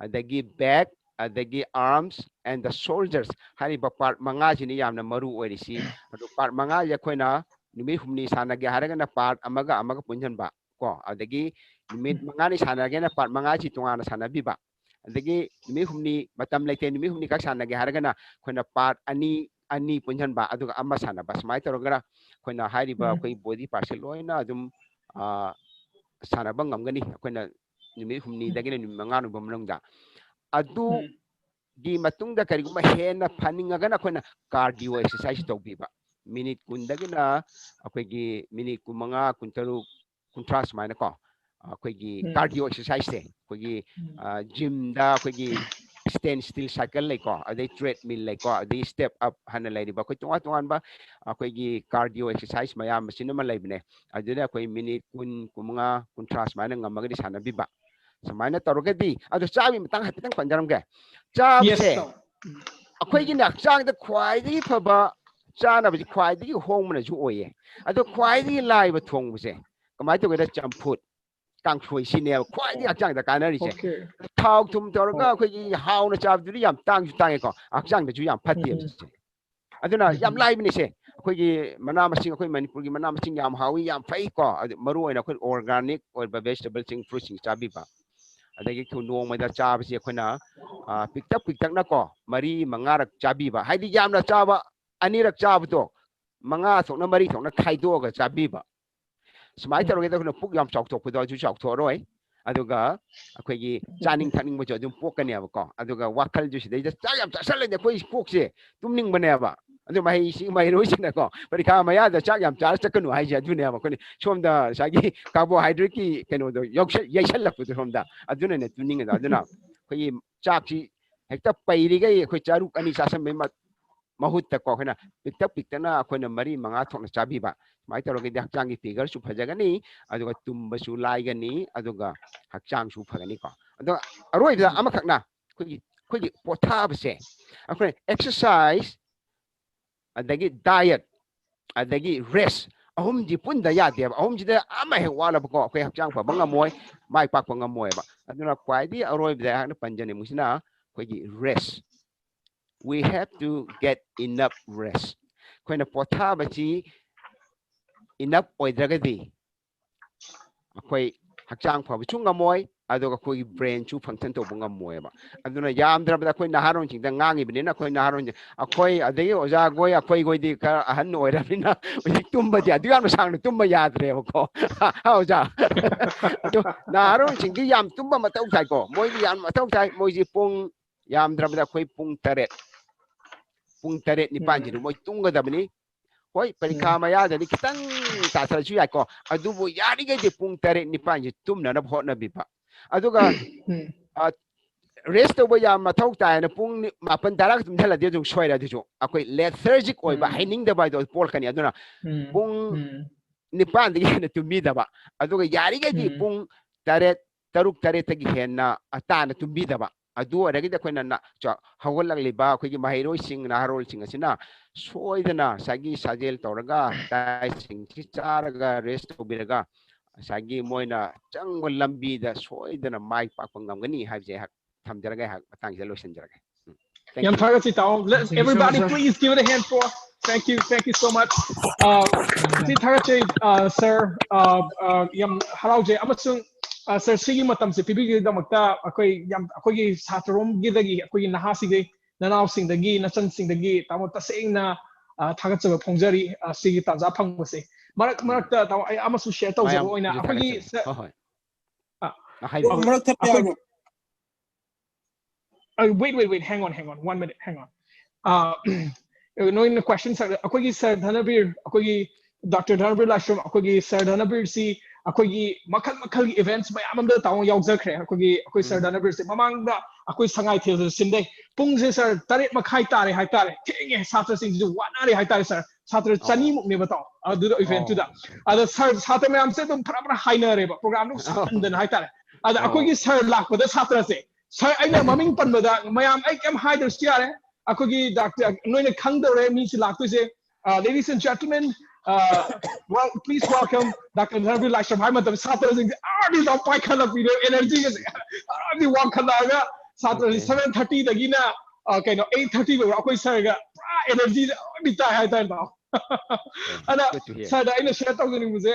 ꯑꯗꯒꯤ ꯕꯦꯛ, ꯑꯗꯒꯤ ꯑꯥꯔꯝꯁ ꯑꯦꯟ ꯗ ꯁꯣꯜꯖꯔꯁ ꯍꯥꯏꯔꯤꯕ ꯄꯥꯔꯠ ꯃꯉꯥꯁꯤꯅꯤ ꯌꯥꯝꯅ ꯃꯔꯨ ꯑꯣꯏꯔꯤꯁꯤ꯫ ꯑꯗꯨ ꯄꯥꯔꯠ ꯃꯉꯥꯁꯦ ꯑꯩꯈꯣꯏꯅ ꯅꯨꯃꯤꯠ ꯍꯨꯝꯅꯤ ꯁꯥꯟꯅꯒꯦ ꯍꯥꯏꯔꯒꯅ ꯄꯥꯔꯠ ꯑꯃꯒ ꯑꯃꯒ ꯄꯨꯟꯁꯤꯟꯕ ꯀꯣ, ꯑꯗꯒꯤ ꯅꯨꯃꯤꯠ ꯃꯉꯥꯅꯤ ꯁꯥꯟꯅꯒꯦꯅ ꯄꯥꯔꯠ ꯃꯉꯥꯁꯤ ꯇꯣꯉꯥꯟꯅ ꯁꯥꯟꯅꯕꯤꯕ, ꯑꯗꯒꯤ ꯅꯨꯃꯤꯠ ꯍꯨꯝꯅꯤ ꯃꯇꯝ ꯂꯩꯇꯦ, ꯅꯨꯃꯤꯠ ꯍꯨꯝꯅꯤ ꯈꯛ ꯁꯥꯟꯅꯒꯦ ꯍꯥꯏꯔꯒꯅ ꯑꯩꯈꯣꯏꯅ ꯄꯥꯔꯠ ꯑꯅꯤ ꯑꯅꯤ ꯄꯨꯟꯁꯤꯟꯕ ꯑꯗꯨꯒ ꯑꯃ ꯁꯥꯟꯅꯕ, ꯁꯨꯃꯥꯏꯅ ꯇꯧꯔꯒ ꯑꯩꯈꯣꯏꯅ ꯍꯥꯏꯔꯤꯕ ꯎꯝ꯫ ꯑꯩꯈꯣꯏ ꯕꯣꯗꯤ ꯄꯥꯔꯠꯁꯦ ꯂꯣꯏꯅ ꯑꯗꯨꯝ ꯑ, ꯁꯥꯟꯅꯕ ꯉꯝꯒꯅꯤ ꯑꯩꯈꯣꯏꯅ ꯅꯨꯃꯤꯠ ꯍꯨꯝꯅꯤꯗꯒꯤꯅ ꯅꯨꯃꯤꯠ ꯃꯉꯥꯅꯤ ꯐꯥꯎꯕ ꯃꯅꯨꯡꯗ꯫ ꯑꯗꯨ ꯎꯝ꯫ ꯒꯤ ꯃꯇꯨꯡꯗ ꯀꯔꯤꯒꯨꯝꯕ ꯍꯦꯟꯅ ꯐꯅꯤꯡꯉꯒꯅ ꯑꯩꯈꯣꯏꯅ ꯀꯥꯔꯗꯤꯑꯣ ꯑꯦꯛꯁꯔꯁꯥꯏꯁ ꯇꯧꯕꯤꯕ꯫ ꯃꯤꯅꯤꯠ ꯀꯨꯟꯗꯒꯤꯅ ꯑꯩꯈꯣꯏꯒꯤ ꯃꯤꯅꯤꯠ ꯀꯨꯟꯃꯉꯥ, ꯀꯨꯟꯇꯔꯨꯛ, ꯀꯨꯟꯊ꯭ꯔꯥ ꯁꯨꯃꯥꯏꯅꯀꯣ꯫ ꯑꯩꯈꯣꯏꯒꯤ ꯎꯝ꯫ ꯀꯥꯔꯗꯤꯑꯣ ꯑꯦꯛꯁꯔꯁꯥꯏꯁꯁꯦ ꯑꯩꯈꯣꯏꯒꯤ, ꯎꯝ꯫ ꯑ, ꯖꯤꯝꯗ ꯑꯩꯈꯣꯏꯒꯤ stand still cycle ꯂꯩꯀꯣ, ꯑꯗꯩ treadmill ꯂꯩꯀꯣ, ꯑꯗꯩ step up ꯍꯥꯏꯅ ꯂꯩꯔꯤꯕ ꯑꯩꯈꯣꯏ ꯇꯣꯉꯥꯟ ꯇꯣꯉꯥꯟꯕ ꯑꯩꯈꯣꯏꯒꯤ ꯀꯥꯔꯗꯤꯑꯣ ꯑꯦꯛꯁꯔꯁꯥꯏꯁ ꯃꯌꯥꯝ ꯃꯁꯤꯟ ꯑꯃ ꯂꯩꯕꯅꯦ꯫ ꯑꯗꯨꯗ ꯑꯩꯈꯣꯏ ꯃꯤꯅꯤꯠ ꯀꯨꯟ, ꯀꯨꯟꯃꯉꯥ, ꯀꯨꯟꯊ꯭ꯔꯥ ꯁꯨꯃꯥꯏꯅ ꯉꯝꯃꯒꯗꯤ ꯁꯥꯟꯅꯕꯤꯕ꯫ ꯁꯨꯃꯥꯏꯅ ꯇꯧꯔꯒꯗꯤ, ꯑꯗꯣ ꯆꯥꯕꯒꯤ ꯃꯇꯥꯡ ꯍꯥꯏꯐꯦꯠꯇꯪ ꯄꯟꯖꯔꯝꯒꯦ꯫ ꯆꯥꯕꯁꯦ Yes, sir. ꯎꯝ꯫ ꯑꯩꯈꯣꯏꯒꯤꯅꯦ ꯍꯛꯆꯥꯡꯗ ꯈ꯭ꯋꯥꯏꯗꯒꯤ ꯐꯕ ꯆꯥꯅꯕꯁꯤ ꯈ꯭ꯋꯥꯏꯗꯒꯤ ꯍꯣꯡꯕꯅꯁꯨ ꯑꯣꯏꯌꯦ꯫ ꯑꯗꯣ ꯈ꯭ꯋꯥꯏꯗꯒꯤ ꯂꯥꯏꯕ ꯊꯣꯡꯕꯁꯦ ꯀꯃꯥꯏꯅ ꯇꯧꯒꯦꯗ? ꯆꯝꯐꯨꯠ, ꯀꯥꯡꯁꯣꯏ, ꯁꯤꯅꯦꯕ ꯈ꯭ꯋꯥꯏꯗꯒꯤ ꯑꯣ꯫ ꯍꯛꯆꯥꯡꯗ ꯀꯥꯟꯅꯔꯤꯁꯦ꯫ Okay. ꯊꯥꯎ ꯊꯨꯝ ꯇꯧꯔꯒ ꯑꯣ꯫ ꯑꯩꯈꯣꯏꯒꯤ ꯍꯥꯎꯅ ꯆꯥꯕꯗꯨꯗꯤ ꯌꯥꯝ ꯇꯥꯡꯁꯨ ꯇꯥꯡꯉꯦꯀꯣ, ꯍꯛꯆꯥꯡꯗꯁꯨ ꯌꯥꯝ ꯐꯠꯇꯦꯕ ꯎꯝ꯫ ꯁꯤꯁꯦ꯫ ꯑꯗꯨꯅ ꯌꯥꯝ ꯎꯝ꯫ ꯂꯥꯏꯕꯅꯤꯁꯦ꯫ ꯑꯩꯈꯣꯏꯒꯤ ꯃꯅꯥ ꯃꯁꯤꯡ, ꯑꯩꯈꯣꯏ ꯃꯅꯤꯄꯨꯔꯒꯤ ꯃꯅꯥ ꯃꯁꯤꯡ ꯌꯥꯝ ꯍꯥꯎꯏ, ꯌꯥꯝ ꯐꯩꯀꯣ꯫ ꯑꯗꯨ ꯃꯔꯨ ꯑꯣꯏꯅ ꯑꯩꯈꯣꯏ organic ꯑꯣꯏꯕ vegetableꯁꯤꯡ, fruitꯁꯤꯡ ꯆꯥꯕꯤꯕ꯫ ꯑꯗꯒꯤ ꯊꯨ-, ꯅꯣꯡꯃꯗ ꯆꯥꯕꯁꯤ ꯑꯩꯈꯣꯏꯅ, ꯑ, ꯄꯤꯛꯇꯛ ꯄꯤꯛꯇꯛꯅꯀꯣ, ꯃꯔꯤ ꯃꯉꯥꯔꯛ ꯆꯥꯕꯤꯕ꯫ ꯍꯥꯏꯗꯤ ꯌꯥꯝꯅ ꯆꯥꯕ, ꯑꯅꯤꯔꯛ ꯆꯥꯕꯗꯣ ꯃꯉꯥ ꯊꯣꯛꯅ, ꯃꯔꯤ ꯊꯣꯛꯅ ꯈꯥꯏꯗꯣꯛꯑꯒ ꯆꯥꯕꯤꯕ꯫ ꯁꯨꯃꯥꯏꯅ ꯇꯧꯔꯒꯗꯤ ꯑꯩꯈꯣꯏꯅ ꯄꯨꯛ ꯌꯥꯝ ꯆꯥꯎꯊꯣꯛꯄꯗꯣ ꯑꯗꯨ ꯆꯥꯎꯊꯣꯛꯑꯔꯣꯏ꯫ ꯑꯗꯨꯒ ꯑꯩꯈꯣꯏꯒꯤ ꯆꯥꯅꯤꯡ ꯊꯛꯅꯤꯡꯕꯁꯨ ꯑꯗꯨꯝ ꯄꯣꯛꯀꯅꯦꯕꯀꯣ꯫ ꯑꯗꯨꯒ ꯋꯥꯈꯜꯁꯨ ꯁꯤꯗꯩꯗ ꯆꯥꯛ ꯌꯥꯝ ꯆꯥꯁꯜꯂꯗꯤ ꯑꯩꯈꯣꯏ ꯀꯣꯛꯁꯦ ꯇꯨꯝꯅꯤꯡꯕꯅꯦꯕ꯫ ꯑꯗꯨ ꯃꯍꯩꯁꯤ ꯃꯍꯩꯔꯣꯏꯁꯤꯅꯀꯣ ꯄꯔꯤꯈꯥ ꯃꯌꯥꯗ ꯆꯥꯛ ꯌꯥꯝ ꯆꯥꯔ ꯆꯠꯀꯅꯨ ꯍꯥꯏꯁꯦ ꯑꯗꯨꯅꯦꯕ꯫ ꯑꯩꯈꯣꯏꯅ ꯁꯣꯝꯗ ꯉꯁꯥꯏꯒꯤ carbohydrateꯀꯤ ꯀꯩꯅꯣꯗꯣ ꯌꯥꯎꯁꯜ-, ꯌꯩꯁꯜꯂꯛꯄꯗꯣ ꯁꯣꯝꯗ ꯑꯗꯨꯅꯅꯦ ꯇꯨꯝꯅꯤꯡꯉꯤꯗꯣ꯫ ꯑꯗꯨꯅ ꯑꯩꯈꯣꯏꯒꯤ ꯆꯥꯛꯁꯤ ꯍꯦꯛꯇ ꯄꯩꯔꯤꯈꯩ ꯑꯩꯈꯣꯏ ꯆꯥꯔꯨꯛ ꯑꯅꯤ ꯆꯥꯁꯟꯕꯩ ꯃ-, ꯃꯍꯨꯠꯇꯀꯣ ꯑꯩꯈꯣꯏꯅ ꯄꯤꯛꯇꯛ ꯄꯤꯛꯇꯅ ꯑꯩꯈꯣꯏꯅ ꯃꯔꯤ ꯃꯉꯥ ꯊꯣꯛꯅ ꯆꯥꯕꯤꯕ꯫ ꯁꯨꯃꯥꯏꯅ ꯇꯧꯔꯒꯗꯤ ꯍꯛꯆꯥꯡꯒꯤ figureꯁꯨ ꯐꯖꯒꯅꯤ, ꯑꯗꯨꯒ ꯇꯨꯝꯕꯁꯨ ꯂꯥꯏꯒꯅꯤ, ꯑꯗꯨꯒ ꯍꯛꯆꯥꯡꯁꯨ ꯐꯒꯅꯤꯀꯣ꯫ ꯑꯗꯣ ꯑꯔꯣꯏꯕꯗ ꯑꯃꯈꯛꯅ ꯑꯩꯈꯣꯏꯒꯤ, ꯑꯩꯈꯣꯏꯒꯤ ꯄꯣꯊꯥꯕꯁꯦ ꯑꯩꯈꯣꯏꯅ exercise, ꯑꯗꯒꯤ diet, ꯑꯗꯒꯤ rest, ꯑꯍꯨꯝꯁꯤ ꯄꯨꯟꯗ ꯌꯥꯗꯦꯕ꯫ ꯑꯍꯨꯝꯁꯤꯗ ꯑꯃ ꯍꯦꯛ ꯋꯥꯠꯂꯕꯀꯣ ꯑꯩꯈꯣꯏ ꯍꯛꯆꯥꯡ ꯐꯕ ꯉꯝꯃꯣꯏ, ꯃꯥꯏ ꯄꯥꯛꯄ ꯉꯝꯃꯣꯏꯕ꯫ ꯑꯗꯨꯅ ꯈ꯭ꯋꯥꯏꯗꯒꯤ ꯑꯔꯣꯏꯕꯗ ꯑꯩꯍꯥꯛꯅ ꯄꯟꯖꯅꯤꯡꯕꯁꯤꯅ ꯑꯩꯈꯣꯏꯒꯤ rest꯫ We have to get enough rest. ꯑꯩꯈꯣꯏꯅ ꯄꯣꯊꯥꯕꯁꯤ enough ꯑꯣꯏꯗ꯭ꯔꯒꯗꯤ ꯑꯩꯈꯣꯏ ꯍꯛꯆꯥꯡ ꯐꯕꯁꯨ ꯉꯝꯃꯣꯏ, ꯑꯗꯨꯒ ꯑꯩꯈꯣꯏꯒꯤ brainꯁꯨ function ꯇꯧꯕ ꯉꯝꯃꯣꯏꯕ꯫ ꯑꯗꯨꯅ ꯌꯥꯝꯗ꯭ꯔꯕꯗ ꯑꯩꯈꯣꯏ ꯅꯍꯥꯔꯣꯟꯁꯤꯡꯗ ꯉꯥꯡꯉꯤꯕꯅꯤꯅ ꯑꯩꯈꯣꯏ ꯅꯍꯥꯔꯣꯟꯁꯤꯡ, ꯑꯩꯈꯣꯏ ꯑꯗꯒꯤ ꯑꯣꯖꯥꯈꯣꯏ ꯑꯩꯈꯣꯏꯈꯣꯏꯗꯤ ꯈꯔ ꯑꯍꯟ ꯑꯣꯏꯔꯕꯅꯤꯅ ꯍꯧꯖꯤꯛ ꯇꯨꯝꯕꯗꯤ ꯑꯗꯨ ꯌꯥꯝꯅ ꯁꯥꯡꯅ ꯇꯨꯝꯕ ꯌꯥꯗ꯭ꯔꯦꯕꯀꯣ꯫ ꯍꯥ, ꯑꯣꯖꯥ? ꯑꯗꯣ ꯅꯍꯥꯔꯣꯟꯁꯤꯡꯗꯤ ꯌꯥꯝ ꯇꯨꯝꯕ ꯃꯊꯧ ꯇꯥꯏꯀꯣ, ꯃꯣꯏꯗꯤ ꯌꯥꯝ ꯃꯊꯧ ꯇꯥꯏ꯫ ꯃꯣꯏꯁꯤ ꯄꯨꯡ ꯌꯥꯝꯗ꯭ꯔꯕꯗ ꯑꯩꯈꯣꯏ ꯄꯨꯡ ꯇꯔꯦꯠ, ꯄꯨꯡ ꯇꯔꯦꯠ ꯅꯤꯄꯥꯟꯁꯤꯗꯤ ꯃꯣꯏ ꯇꯨꯝꯒꯗꯕꯅꯤ꯫ ꯍꯣꯏ, ꯄꯔꯤꯈꯥ ꯃꯌꯥꯗꯗꯤ ꯈꯤꯇꯪ ꯇꯥꯊꯔꯁꯨ ꯌꯥꯏꯀꯣ, ꯑꯗꯨꯕꯨ ꯌꯥꯔꯤꯈꯩꯗꯤ ꯄꯨꯡ ꯇꯔꯦꯠ ꯅꯤꯄꯥꯟꯁꯤ ꯇꯨꯝꯅꯅꯕ ꯍꯣꯠꯅꯕꯤꯕ꯫ ꯑꯗꯨꯒ rest ꯇꯧꯕ ꯌꯥꯝ ꯃꯊꯧ ꯇꯥꯏꯅ ꯄꯨꯡ ꯅꯤ-, ꯃꯥꯄꯟ ꯇꯔꯥ ꯇꯨꯝꯁꯤꯜꯂꯗꯤ ꯑꯗꯨꯝ ꯁꯣꯏꯔꯦ꯫ ꯑꯗꯨꯁꯨ ꯑꯩꯈꯣꯏ lethargic ꯑꯣꯏꯕ, ꯍꯩꯅꯤꯡꯗꯕ ꯍꯥꯏꯗꯣ ꯄꯣꯛꯂꯛꯀꯅꯤ꯫ ꯑꯗꯨꯅ ꯄꯨꯡ ꯅꯤꯄꯥꯟꯗꯒꯤ ꯍꯦꯟꯅ ꯇꯨꯝꯕꯤꯗꯕ, ꯑꯗꯨꯒ ꯌꯥꯔꯤꯈꯩꯗꯤ ꯄꯨꯡ ꯇꯔꯦꯠ, ꯇꯔꯨꯛ ꯇꯔꯦꯠꯇꯒꯤ ꯍꯦꯟꯅ ꯇꯥꯅ ꯇꯨꯝꯕꯤꯗꯕ꯫ ꯑꯗꯨ ꯑꯣꯏꯔꯒꯗꯤ ꯑꯩꯈꯣꯏꯅ ꯅ-, ꯆ-, ꯍꯧꯒꯠꯂꯛꯂꯤꯕ ꯑꯩꯈꯣꯏꯒꯤ ꯃꯍꯩꯔꯣꯏꯁꯤꯡ, ꯅꯍꯥꯔꯣꯜꯁꯤꯡ ꯑꯁꯤꯅ ꯁꯣꯏꯗꯅ ꯉꯁꯥꯏꯒꯤ ꯁꯥꯖꯦꯜ ꯇꯧꯔꯒ, dietꯁꯤꯡꯁꯤ ꯆꯥꯔꯒ, rest ꯇꯧꯕꯤꯔꯒ, ꯉꯁꯥꯏꯒꯤ ꯃꯣꯏꯅ ꯆꯪꯕ ꯂꯝꯕꯤꯗ ꯁꯣꯏꯗꯅ ꯃꯥꯏ ꯄꯥꯛꯄ ꯉꯝꯒꯅꯤ ꯍꯥꯏꯕꯁꯦ ꯑꯩꯍꯥꯛ ꯊꯝꯖꯔꯒꯦ, ꯑꯩꯍꯥꯛ ꯃꯇꯥꯡꯁꯤꯗ ꯂꯣꯏꯁꯤꯟꯖꯔꯒꯦ꯫ ꯎꯝ꯫ Thank you. ꯌꯥꯝ ꯊꯥꯒꯠꯆꯩ ꯇꯥꯃꯣ꯫ Let's, everybody, please give it a hand for. Thank you, thank you so much. Uh, ꯊꯤ ꯊꯥꯒꯠꯆꯩ, uh, sir. Uh, uh, ꯌꯥꯝ ꯍꯔꯥꯎꯖꯩ꯫ ꯑꯃꯁꯨꯡ, uh, sir, ꯁꯤꯒꯤ ꯃꯇꯝꯁꯦ ꯄꯤꯕꯤꯕꯒꯤꯗꯃꯛꯇ ꯑꯩꯈꯣꯏ ꯌꯥꯝ, ꯑꯩꯈꯣꯏꯒꯤ ꯁꯥꯇ꯭ꯔꯔꯣꯝꯒꯤꯗꯒꯤ, ꯑꯩꯈꯣꯏꯒꯤ ꯅꯍꯥꯁꯤꯡꯗꯒꯤ, ꯅꯅꯥꯎꯁꯤꯡꯗꯒꯤ, ꯅꯆꯟꯁꯤꯡꯗꯒꯤ ꯇꯥꯃꯣ ꯇꯁꯦꯡꯅ, uh, ꯊꯥꯒꯠꯆꯕ ꯐꯣꯡꯖꯔꯤ, uh, ꯁꯤꯒꯤ ꯇꯥꯟꯖꯥ ꯐꯪꯕꯁꯦ꯫ ꯃꯔꯛ ꯃꯔꯛꯇ ꯇꯥꯃꯣ ꯑꯩ ꯑꯃꯁꯨ share ꯇꯧꯖꯕ ꯑꯣꯏꯅ ꯑꯩꯈꯣꯏꯒꯤ ꯍꯣꯏ ꯍꯣꯏ꯫ ꯑ, ꯍꯥꯏꯕꯤꯌꯨ꯫ ꯃꯔꯛ ꯊꯠꯄ ꯌꯥꯕ꯭ꯔꯣ? Uh, wait, wait, wait. Hang on, hang on. One minute. Hang on. Uh, ꯅꯣꯏꯅ question, sir, ꯑꯩꯈꯣꯏꯒꯤ sir ꯙꯅꯕꯤꯔ, ꯑꯩꯈꯣꯏꯒꯤ doctor ꯙꯅꯕꯤꯔ ꯂꯥꯏꯁ꯭ꯔꯝ, ꯑꯩꯈꯣꯏꯒꯤ sir ꯙꯅꯕꯤꯔꯁꯤ ꯑꯩꯈꯣꯏꯒꯤ ꯃꯈꯜ ꯃꯈꯜꯒꯤ events ꯃꯌꯥꯝ ꯑꯃꯗ ꯇꯥꯃꯣ ꯌꯥꯎꯖꯈ꯭ꯔꯦ꯫ ꯑꯩꯈꯣꯏꯒꯤ ꯑꯩꯈꯣꯏ sir ꯙꯅꯕꯤꯔꯁꯤ ꯃꯃꯥꯡꯗ ꯑꯩꯈꯣꯏ ꯁꯉꯥꯏ ꯊꯦꯜꯗ ꯁꯤꯟꯗꯩ꯫ ꯄꯨꯡꯁꯦ sir ꯇꯔꯦꯠ ꯃꯈꯥꯏ ꯇꯥꯔꯦ ꯍꯥꯏꯇꯥꯔꯦ꯫ ꯊꯦꯡꯉꯦ, ꯁꯥꯇ꯭ꯔꯁꯤꯡꯁꯤꯁꯨ ꯋꯥꯅꯔꯦ ꯍꯥꯏꯇꯥꯔꯦ sir꯫ ꯁꯥꯇ꯭ꯔ ꯆꯅꯤꯃꯨꯛꯅꯦꯕ ꯇꯥꯃꯣ ꯑꯗꯨꯗ eventꯇꯨꯗ꯫ ꯑꯗ sir, ꯁꯥꯇ꯭ꯔ ꯃꯌꯥꯝꯁꯦ ꯑꯗꯨꯝ ꯐꯔꯥ ꯐꯔꯥ ꯍꯥꯏꯅꯔꯦꯕ, programꯗꯨ ꯁꯥꯡꯃꯟꯗꯅ ꯍꯥꯏꯇꯥꯔꯦ꯫ ꯑꯗ ꯑꯩꯈꯣꯏꯒꯤ sir ꯂꯥꯛꯄꯗ ꯁꯥꯇ꯭ꯔꯁꯦ, sir, ꯑꯩꯅ ꯃꯃꯤꯡ ꯄꯟꯕꯗ ꯃꯌꯥꯝ ꯑꯩ ꯀꯩꯝ ꯍꯥꯏꯗ꯭ꯔꯁꯨ ꯌꯥꯔꯦ꯫ ꯑꯩꯈꯣꯏꯒꯤ doctor, ꯅꯣꯏꯅ ꯈꯪꯗꯧꯔꯦ ꯃꯤꯁꯤ ꯂꯥꯛꯇꯣꯏꯁꯦ꯫ Uh, ladies and gentlemen, uh, well, please welcome doctor ꯙꯅꯕꯤꯔ ꯂꯥꯏꯁ꯭ꯔꯝ ꯍꯥꯏ ꯃꯇꯝꯗ ꯁꯥꯇ꯭ꯔꯁꯤꯡꯁꯦ ꯑꯥꯔꯗꯤ ꯇꯧ ꯄꯥꯏꯈꯠꯂꯛꯄꯤꯔꯦ, energyꯒꯁꯦ ꯑꯥꯔꯗꯤ ꯋꯥꯡꯈꯠꯂꯛꯑꯒ ꯁꯥꯇ꯭ꯔꯁꯤ seven thirtyꯗꯒꯤꯅ, uh, ꯀꯩꯅꯣ, eight thirty ꯐꯥꯎꯕ ꯑꯩꯈꯣꯏ sirꯒ ꯄꯨꯔꯥ energyꯁꯦ ꯑꯥꯔꯗꯤ ꯇꯥꯏ ꯍꯥꯏꯇꯥꯔꯦ ꯇꯥꯃꯣ꯫ ꯑꯗ sirꯗ ꯑꯩꯅ share ꯇꯧꯖꯅꯤꯡꯕꯁꯦ,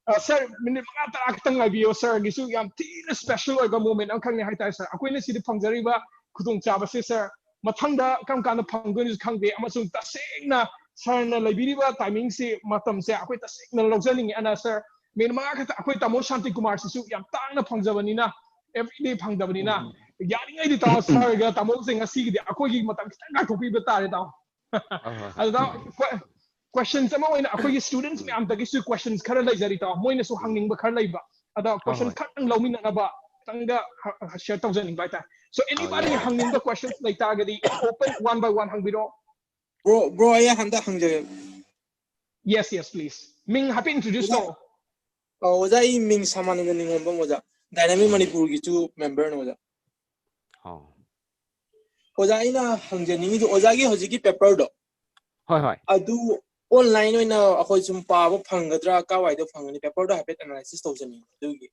ꯑ, sir, minute ꯃꯉꯥ ꯇꯔꯥ ꯈꯛꯇꯪ ꯉꯥꯏꯕꯤꯌꯣ꯫ Sirꯒꯤꯁꯨ ꯌꯥꯝ ꯊꯤꯅ special ꯑꯣꯏꯕ moment ꯑꯃꯈꯛꯅꯤ ꯍꯥꯏꯇꯥꯔꯦ sir꯫ ꯑꯩꯈꯣꯏꯅ ꯁꯤꯗ ꯐꯪꯖꯔꯤꯕ ꯈꯨꯗꯣꯡꯆꯥꯕꯁꯦ sir, ꯃꯊꯪꯗ ꯀꯔꯝ ꯀꯥꯟꯗ ꯐꯪꯗꯣꯏꯅꯣꯁꯨ ꯈꯪꯗꯦ, ꯑꯃꯁꯨꯡ ꯇꯁꯦꯡꯅ sirꯅ ꯂꯩꯕꯤꯔꯤꯕ timingꯁꯤ, ꯃꯇꯝꯁꯦ ꯑꯩꯈꯣꯏ ꯇꯁꯦꯡꯅ ꯂꯧꯖꯅꯤꯡꯉꯤ꯫ ꯑꯗꯨꯅ sir, minute ꯃꯉꯥ ꯈꯛꯇ, ꯑꯩꯈꯣꯏ ꯇꯥꯃꯣ ꯁꯥꯟꯇꯤ ꯀꯨꯃꯥꯔꯁꯤꯁꯨ ꯌꯥꯝ ꯇꯥꯡꯅ ꯐꯪꯖꯕꯅꯤꯅ, everyday ꯐꯪꯗꯕꯅꯤꯅ, ꯌꯥꯔꯤꯉꯩꯗꯤ ꯇꯥꯃꯣ sirꯒ ꯇꯥꯃꯣꯁꯦ ꯉꯁꯤꯒꯤꯗꯤ ꯑꯩꯈꯣꯏꯒꯤ ꯃꯇꯝ ꯈꯤꯇꯪ ꯀꯥꯏꯊꯣꯛꯄꯤꯕ ꯇꯥꯔꯦ ꯇꯥꯃꯣ꯫ ꯑꯗꯣ ꯇꯥꯃꯣ, que-, questions ꯑꯃ ꯑꯣꯏꯅ ꯑꯩꯈꯣꯏꯒꯤ students ꯃꯌꯥꯝꯗꯒꯤꯁꯨ questions ꯈꯔ ꯂꯩꯖꯔꯤ ꯇꯥꯃꯣ, ꯃꯣꯏꯅꯁꯨ ꯍꯪꯅꯤꯡꯕ ꯈꯔ ꯂꯩꯕ꯫ ꯑꯗꯣ question ꯈꯛꯇꯪ ꯂꯧꯃꯤꯟꯅꯅꯕ ꯈꯤꯇꯪꯒ ꯍ-, ꯍ-, share ꯇꯧꯖꯅꯤꯡꯕ ꯍꯥꯏꯇꯥꯔꯦ꯫ So anybody ꯍꯪꯅꯤꯡꯕ questions ꯂꯩꯇꯥꯔꯒꯗꯤ open one by one ꯍꯪꯕꯤꯔꯛꯑꯣ꯫ Bro, bro, ꯑꯩ ꯍꯟꯗꯛ ꯍꯪꯖꯒꯦ꯫ Yes, yes, please. ꯃꯤꯡ ꯍꯥꯏꯐꯦꯠ introduce ꯇꯧꯔꯛꯑꯣ꯫ ꯑꯣ, ꯑꯣꯖꯥ, ꯑꯩ ꯃꯤꯡ ꯁꯃꯥꯅꯟꯗ ꯅꯤꯉꯣꯝꯕꯝ ꯑꯣꯖꯥ, Dynamic ꯃꯅꯤꯄꯨꯔꯒꯤꯁꯨ memberꯅꯦ ꯑꯣꯖꯥ꯫ ꯑꯣ꯫ ꯑꯣꯖꯥ, ꯑꯩꯅ ꯍꯪꯖꯅꯤꯡꯉꯤꯗꯣ, ꯑꯣꯖꯥꯒꯤ ꯍꯧꯖꯤꯛꯀꯤ paperꯗꯣ, ꯍꯣꯏ, ꯍꯣꯏ꯫ ꯑꯗꯨ online ꯑꯣꯏꯅ ꯑꯩꯈꯣꯏ ꯁꯨꯝ ꯄꯥꯕ ꯐꯪꯒꯗ꯭ꯔꯥ, ꯀꯥꯏꯋꯥꯏꯗ ꯐꯪꯒꯅꯤ? Paperꯗꯣ ꯍꯥꯏꯐꯦꯠ analysis ꯇꯧꯖꯅꯤꯡꯉꯤ ꯑꯗꯨꯒꯤ꯫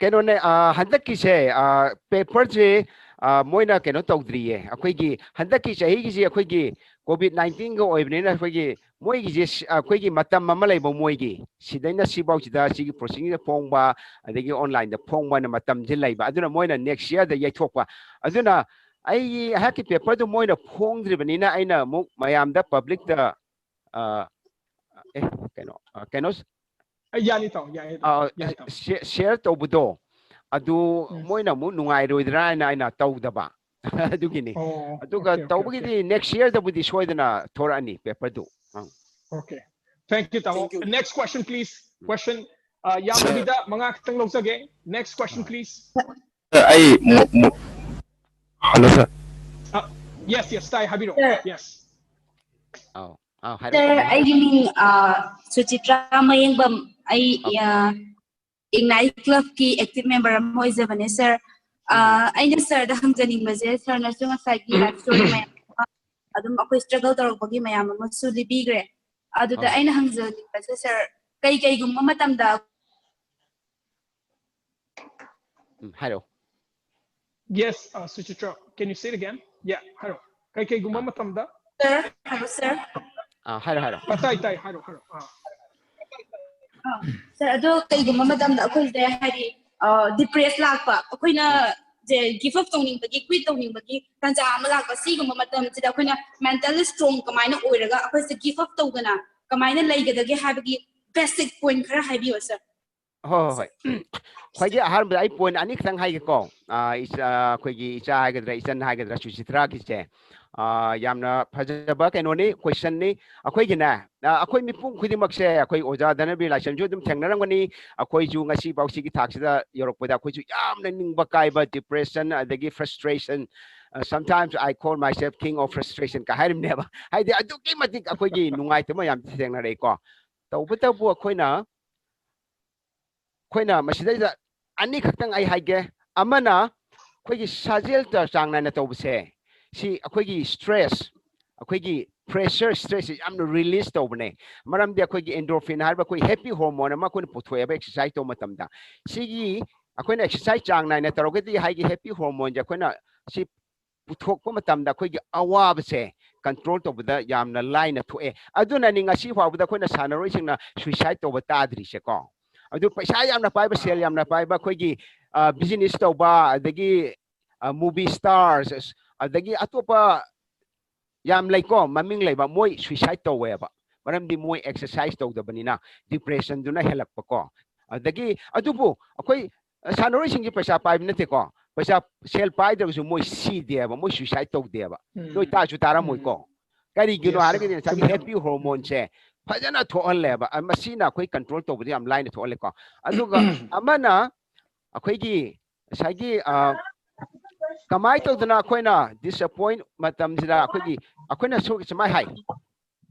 ꯀꯩꯅꯣꯅꯦ, ꯑ, ꯍꯟꯗꯛꯀꯤꯁꯦ, ꯑ, paperꯁꯦ, ꯑ, ꯃꯣꯏꯅ ꯀꯩꯅꯣ ꯇꯧꯗ꯭ꯔꯤꯌꯦ꯫ ꯑꯩꯈꯣꯏꯒꯤ ꯍꯟꯗꯛꯀꯤ ꯆꯍꯤꯒꯤꯁꯤ ꯑꯩꯈꯣꯏꯒꯤ COVID nineteenꯒ ꯑꯣꯏꯕꯅꯤꯅ ꯑꯩꯈꯣꯏꯒꯤ ꯃꯣꯏꯒꯤꯁꯦ ꯁꯤ-, ꯑꯩꯈꯣꯏꯒꯤ ꯃꯇꯝ ꯑꯃ ꯂꯩꯕ ꯃꯣꯏꯒꯤ꯫ ꯁꯤꯗꯩꯅ ꯁꯤꯐꯥꯎꯁꯤꯗ ꯁꯤꯒꯤ processingꯗ ꯐꯣꯡꯕ, ꯑꯗꯒꯤ onlineꯗ ꯐꯣꯡꯕ ꯍꯥꯏꯅ ꯃꯇꯝꯁꯦ ꯂꯩꯕ꯫ ꯑꯗꯨꯅ ꯃꯣꯏꯅ next yearꯗ ꯌꯩꯊꯣꯛꯄ꯫ ꯑꯗꯨꯅ ꯑꯩꯒꯤ, ꯑꯩꯍꯥꯛꯀꯤ paperꯗꯨ ꯃꯣꯏꯅ ꯐꯣꯡꯗ꯭ꯔꯤꯕꯅꯤꯅ ꯑꯩꯅ ꯑꯃꯨꯛ ꯃꯌꯥꯝꯗ publicꯇ, ꯑ, ꯑꯦ, ꯀꯩꯅꯣ ꯑ, ꯀꯩꯅꯣ ꯑꯩ ꯌꯥꯅꯤ ꯇꯥꯃꯣ, ꯌꯥꯅꯤ ꯇꯥꯃꯣ, ꯌꯥꯅꯤ ꯇꯥꯃꯣ꯫ ꯁꯤꯌꯔ ꯇꯧꯕꯗꯣ ꯑꯗꯨ ꯎꯝ꯫ ꯃꯣꯏꯅ ꯑꯃꯨꯛ ꯅꯨꯡꯉꯥꯏꯔꯣꯏꯗ꯭ꯔꯥ ꯍꯥꯏꯅ ꯑꯩꯅ ꯇꯧꯗꯕ ꯑꯗꯨꯒꯤꯅꯤ꯫ ꯑꯣ, ꯑꯗꯨꯒ okay, okay, okay. ꯇꯧꯕꯒꯤꯗꯤ next yearꯗꯕꯨꯗꯤ ꯁꯣꯏꯗꯅ ꯊꯣꯔꯛꯑꯅꯤ paperꯗꯨ꯫ ꯑꯪ꯫ Okay. Thank you, ꯇꯥꯃꯣ. Thank you. Next question, please. Question, uh, ꯌꯥꯝꯗꯕꯤꯗ ꯃꯉꯥ ꯈꯛꯇꯪ ꯂꯧꯖꯒꯦ꯫ Next question, please. ꯑꯩ ꯃꯨ- ꯃꯨ- hello sir. Yes, yes, ꯇꯥꯏ, ꯍꯥꯏꯕꯤꯔꯛꯑꯣ꯫ Sir. Yes. ꯑꯧ ꯑꯧ Sir, ꯑꯩꯒꯤ ꯃꯤꯡ ꯑ, ꯁꯨꯆꯤꯇ꯭ꯔꯥ ꯃꯌꯦꯡꯕꯝ꯫ ꯑꯩ Okay. ꯑ, Ignite Clubꯀꯤ active member ꯑꯃ ꯑꯣꯏꯖꯕꯅꯦ sir꯫ ꯑ, ꯎꯝ꯫ ꯑꯩꯅ sirꯗ ꯍꯪꯖꯅꯤꯡꯕꯁꯦ, sirꯅꯁꯨ ꯉꯁꯥꯏꯒꯤ life story ꯃꯌꯥꯝ ꯑꯃ ꯑꯗꯨꯝ ꯑꯩꯈꯣꯏ struggle ꯇꯧꯔꯛꯄꯒꯤ ꯃꯌꯥꯝ ꯑꯃꯁꯨ ꯂꯤꯕꯤꯈ꯭ꯔꯦ꯫ ꯑꯗꯨꯗ ꯑꯧ꯫ ꯑꯩꯅ ꯍꯪꯖꯅꯤꯡꯕꯁꯦ sir, ꯀꯩ ꯀꯩꯒꯨꯝꯕ ꯃꯇꯝꯗ ꯎꯝ, ꯍꯥꯏꯔꯛꯑꯣ꯫ Yes, uh, Suchitra, can you say it again? Yeah, ꯍꯥꯏꯔꯛꯑꯣ꯫ ꯀꯩ ꯀꯩꯒꯨꯝꯕ ꯃꯇꯝꯗ? Sir, hello sir. ꯑꯥ, ꯍꯥꯏꯔꯣ ꯍꯥꯏꯔꯣ꯫ ꯑ, ꯇꯥꯏ, ꯇꯥꯏ, ꯍꯥꯏꯔꯣ, ꯍꯥꯏꯔꯣ꯫ ꯑ. ꯑ, sir, ꯑꯗꯣ ꯀꯩꯒꯨꯝꯕ ꯃꯇꯝꯗ ꯑꯩꯈꯣꯏꯁꯦ ꯍꯥꯏꯗꯤ depress ꯂꯥꯛꯄ, ꯑꯩꯈꯣꯏꯅ ꯁꯦ give up ꯇꯧꯅꯤꯡꯕꯒꯤ, quit ꯇꯧꯅꯤꯡꯕꯒꯤ ꯇꯥꯟꯖꯥ ꯑꯃ ꯂꯥꯛꯄ, ꯁꯤꯒꯨꯝꯕ ꯃꯇꯝꯁꯤꯗ ꯑꯩꯈꯣꯏꯅ mental strong ꯀꯃꯥꯏꯅ ꯑꯣꯏꯔꯒ ꯑꯩꯈꯣꯏꯁꯦ give up ꯇꯧꯗꯅ ꯀꯃꯥꯏꯅ ꯂꯩꯒꯗꯒꯦ ꯍꯥꯏꯕꯒꯤ basic point ꯈꯔ ꯍꯥꯏꯕꯤꯌꯣ sir꯫ ꯍꯣꯏ ꯍꯣꯏ ꯍꯣꯏ꯫ ꯈ꯭ꯋꯥꯏꯗꯒꯤ ꯑꯍꯥꯟꯕꯗ ꯑꯩ point ꯑꯅꯤ ꯈꯛꯇꯪ ꯍꯥꯏꯒꯦꯀꯣ꯫ ꯑ, ꯏꯆꯥ, ꯑꯩꯈꯣꯏꯒꯤ ꯏꯆꯥ ꯍꯥꯏꯒꯗ꯭ꯔꯥ, ꯏꯆꯟ ꯍꯥꯏꯒꯗ꯭ꯔꯥ, ꯁꯨꯆꯤꯇ꯭ꯔꯥꯒꯤꯁꯦ꯫ ꯑ, ꯌꯥꯝꯅ ꯐꯖꯕ ꯀꯩꯅꯣꯅꯤ, questionꯅꯤ꯫ ꯑꯩꯈꯣꯏꯒꯤꯅꯦ, ꯑ, ꯑꯩꯈꯣꯏ ꯃꯤꯄꯨꯝ ꯈꯨꯗꯤꯡꯃꯛꯁꯦ, ꯑꯩꯈꯣꯏ ꯑꯣꯖꯥ ꯙꯅꯕꯤꯔ ꯂꯥꯏꯁ꯭ꯔꯝꯁꯨ ꯑꯗꯨꯝ ꯊꯦꯡꯅꯔꯝꯒꯅꯤ꯫ ꯑꯩꯈꯣꯏꯁꯨ ꯉꯁꯤꯐꯥꯎ ꯁꯤꯒꯤ ꯊꯥꯛꯁꯤꯗ ꯌꯧꯔꯛꯄꯗ ꯑꯩꯈꯣꯏꯁꯨ ꯌꯥꯝꯅ ꯅꯤꯡꯕ ꯀꯥꯏꯕ, depression, ꯑꯗꯒꯤ frustration, ꯑ, sometimes I call myself king of frustration ꯀ ꯍꯥꯏꯔꯤꯕꯅꯦꯕ꯫ ꯍꯥꯏꯗꯤ ꯑꯗꯨꯛꯀꯤ ꯃꯇꯤꯛ ꯑꯩꯈꯣꯏꯒꯤ ꯅꯨꯡꯉꯥꯏꯇꯕ ꯌꯥꯝ ꯊꯦꯡꯅꯔꯛꯏꯀꯣ꯫ ꯇꯧꯕꯇꯕꯨ ꯑꯩꯈꯣꯏꯅ ꯑꯩꯈꯣꯏꯅ ꯃꯁꯤꯗꯩꯗ ꯑꯅꯤꯈꯛꯇꯪ ꯑꯩ ꯍꯥꯏꯒꯦ꯫ ꯑꯃꯅ ꯑꯩꯈꯣꯏꯒꯤ ꯁꯥꯖꯦꯜ ꯆ-, ꯆꯥꯡ ꯅꯥꯏꯅ ꯇꯧꯕꯁꯦ, ꯁꯤ ꯑꯩꯈꯣꯏꯒꯤ stress, ꯑꯩꯈꯣꯏꯒꯤ pressure, stress ꯁꯤ ꯌꯥꯝꯅ release ꯇꯧꯕꯅꯦ꯫ ꯃꯔꯝꯗꯤ ꯑꯩꯈꯣꯏꯒꯤ endorphin ꯍꯥꯏꯔꯤꯕ ꯑꯩꯈꯣꯏ happy hormone ꯑꯃ ꯑꯩꯈꯣꯏꯅ ꯄꯨꯊꯣꯛꯑꯦꯕ exercise ꯇꯧꯕ ꯃꯇꯝꯗ꯫ ꯁꯤꯒꯤ ꯑꯩꯈꯣꯏꯅ exercise ꯆꯥꯡ ꯅꯥꯏꯅ ꯇꯧꯔꯒꯗꯤ ꯍꯥꯏꯒꯤ happy hormone ꯁꯦ ꯑꯩꯈꯣꯏꯅ ꯁꯤ ꯄꯨꯊꯣꯛꯄ ꯃꯇꯝꯗ ꯑꯩꯈꯣꯏꯒꯤ ꯑꯋꯥꯕꯁꯦ control ꯇꯧꯕꯗ ꯌꯥꯝꯅ ꯂꯥꯏꯅ ꯊꯣꯛꯑꯦ꯫ ꯑꯗꯨꯅꯅꯤ ꯉꯁꯤ ꯐꯥꯎꯕꯗ ꯑꯩꯈꯣꯏꯅ ꯁꯥꯟꯅꯔꯣꯏꯁꯤꯡꯅ suicide ꯇꯧꯕ ꯇꯥꯗ꯭ꯔꯤꯁꯦꯀꯣ꯫ ꯑꯗꯨ ꯄꯩꯁꯥ ꯌꯥꯝꯅ ꯄꯥꯏꯕ, ꯁꯦꯜ ꯌꯥꯝꯅ ꯄꯥꯏꯕ ꯑꯩꯈꯣꯏꯒꯤ, ꯑ, business ꯇꯧꯕ, ꯑꯗꯒꯤ, ꯑ, movie stars, ꯑꯗꯒꯤ ꯑꯇꯣꯞꯄ ꯌꯥꯝ ꯂꯩꯀꯣ, ꯃꯃꯤꯡ ꯂꯩꯕ, ꯃꯣꯏ suicide ꯇꯧꯋꯦꯕ꯫ ꯃꯔꯝꯗꯤ ꯃꯣꯏ exercise ꯇꯧꯗꯕꯅꯤꯅ depressionꯗꯨꯅ ꯍꯦꯜꯂꯛꯄꯀꯣ꯫ ꯑꯗꯒꯤ ꯑꯗꯨꯕꯨ ꯑꯩꯈꯣꯏ, ꯑ, ꯁꯥꯟꯅꯔꯣꯏꯁꯤꯡꯁꯦ ꯄꯩꯁꯥ ꯄꯥꯏꯕ ꯅꯠꯇꯦꯀꯣ, ꯄꯩꯁꯥ, ꯁꯦꯜ ꯄꯥꯏꯗ꯭ꯔꯒꯁꯨ ꯃꯣꯏ ꯁꯤꯗꯦꯕ, ꯃꯣꯏ suicide ꯇꯧꯗꯦꯕ꯫ ꯅꯣꯏ ꯇꯥꯁꯨ ꯇꯥꯔꯝꯃꯣꯏꯀꯣ꯫ ꯀꯔꯤꯒꯤꯅꯣ ꯍꯥꯏꯔꯒꯗꯤ ꯉꯁꯥꯏꯒꯤ happy hormoneꯁꯦ ꯐꯖꯅ ꯊꯣꯛꯍꯜꯂꯦꯕ꯫ ꯑ, ꯃꯁꯤꯅ ꯑꯩꯈꯣꯏ control ꯇꯧꯕꯗ ꯌꯥꯝ ꯂꯥꯏꯅ ꯊꯣꯛꯍꯜꯂꯦꯀꯣ꯫ ꯑꯗꯨꯒ ꯑꯃꯅ ꯑꯩꯈꯣꯏꯒꯤ ꯉꯁꯥꯏꯒꯤ, ꯑ, ꯀꯃꯥꯏꯅ ꯇꯧꯗꯅ ꯑꯩꯈꯣꯏꯅ disappoint ꯃꯇꯝꯁꯤꯗ ꯑꯩꯈꯣꯏꯒꯤ, ꯑꯩꯈꯣꯏꯅ ꯁꯨ-, ꯁꯨꯃꯥꯏꯅ ꯍꯥꯏ,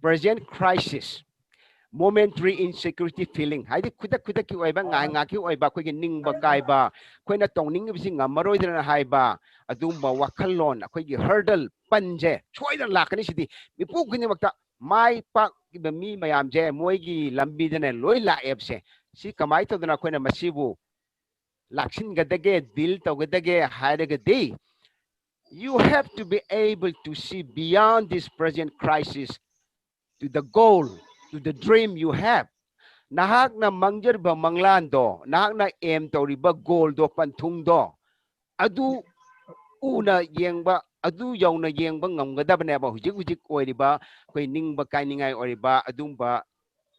present crisis, momentary insecurity feeling, ꯍꯥꯏꯗꯤ ꯈꯨꯗꯛ ꯈꯨꯗꯛꯀꯤ ꯑꯣꯏꯕ, ꯉꯥꯏꯍꯥꯛ ꯉꯥꯏꯍꯥꯛꯀꯤ ꯑꯣꯏꯕ ꯑꯩꯈꯣꯏꯒꯤ ꯅꯤꯡꯕ ꯀꯥꯏꯕ, ꯑꯩꯈꯣꯏꯅ ꯇꯧꯅꯤꯡꯉꯤꯕꯁꯤ ꯉꯝꯃꯔꯣꯏꯗ꯭ꯔꯅ ꯍꯥꯏꯕ, ꯑꯗꯨꯒꯨꯝꯕ ꯋꯥꯈꯜꯂꯣꯟ, ꯑꯩꯈꯣꯏꯒꯤ hurdle, ꯄꯟꯁꯦ ꯁꯣꯏꯗꯅ ꯂꯥꯛꯀꯅꯤ꯫ ꯁꯤꯗꯤ ꯃꯤꯄꯨꯝ ꯈꯨꯗꯤꯡꯃꯛꯇ, ꯃꯥꯏ ꯄꯥꯛꯂꯤꯕ ꯃꯤ ꯃꯌꯥꯝꯁꯦ ꯃꯣꯏꯒꯤ ꯂꯝꯕꯤꯗꯅꯦ ꯂꯣꯏ ꯂꯥꯛꯑꯦꯕꯁꯦ꯫ ꯁꯤ ꯀꯃꯥꯏꯅ ꯇꯧꯗꯅ ꯑꯩꯈꯣꯏꯅ ꯃꯁꯤꯕꯨ ꯂꯥꯛꯁꯤꯟꯒꯗꯒꯦ, deal ꯇꯧꯒꯗꯒꯦ ꯍꯥꯏꯔꯒꯗꯤ, you have to be able to see beyond this present crisis to the goal, to the dream you have. ꯅꯍꯥꯛꯅ ꯃꯪꯖꯔꯤꯕ ꯃꯪꯂꯥꯟꯗꯣ, ꯅꯍꯥꯛꯅ aim ꯇꯧꯔꯤꯕ goalꯗꯣ, ꯄꯟꯊꯨꯡꯗꯣ, ꯑꯗꯨ ꯎꯅ ꯌꯦꯡꯕ, ꯑꯗꯨ ꯌꯧꯅ ꯌꯦꯡꯕ ꯉꯝꯒꯗꯕꯅꯦꯕ꯫ ꯍꯧꯖꯤꯛ ꯍꯧꯖꯤꯛ ꯑꯣꯏꯔꯤꯕ ꯑꯩꯈꯣꯏ ꯅꯤꯡꯕ ꯀꯥꯏꯅꯤꯡꯉꯥꯏ ꯑꯣꯏꯔꯤꯕ ꯑꯗꯨꯝꯕ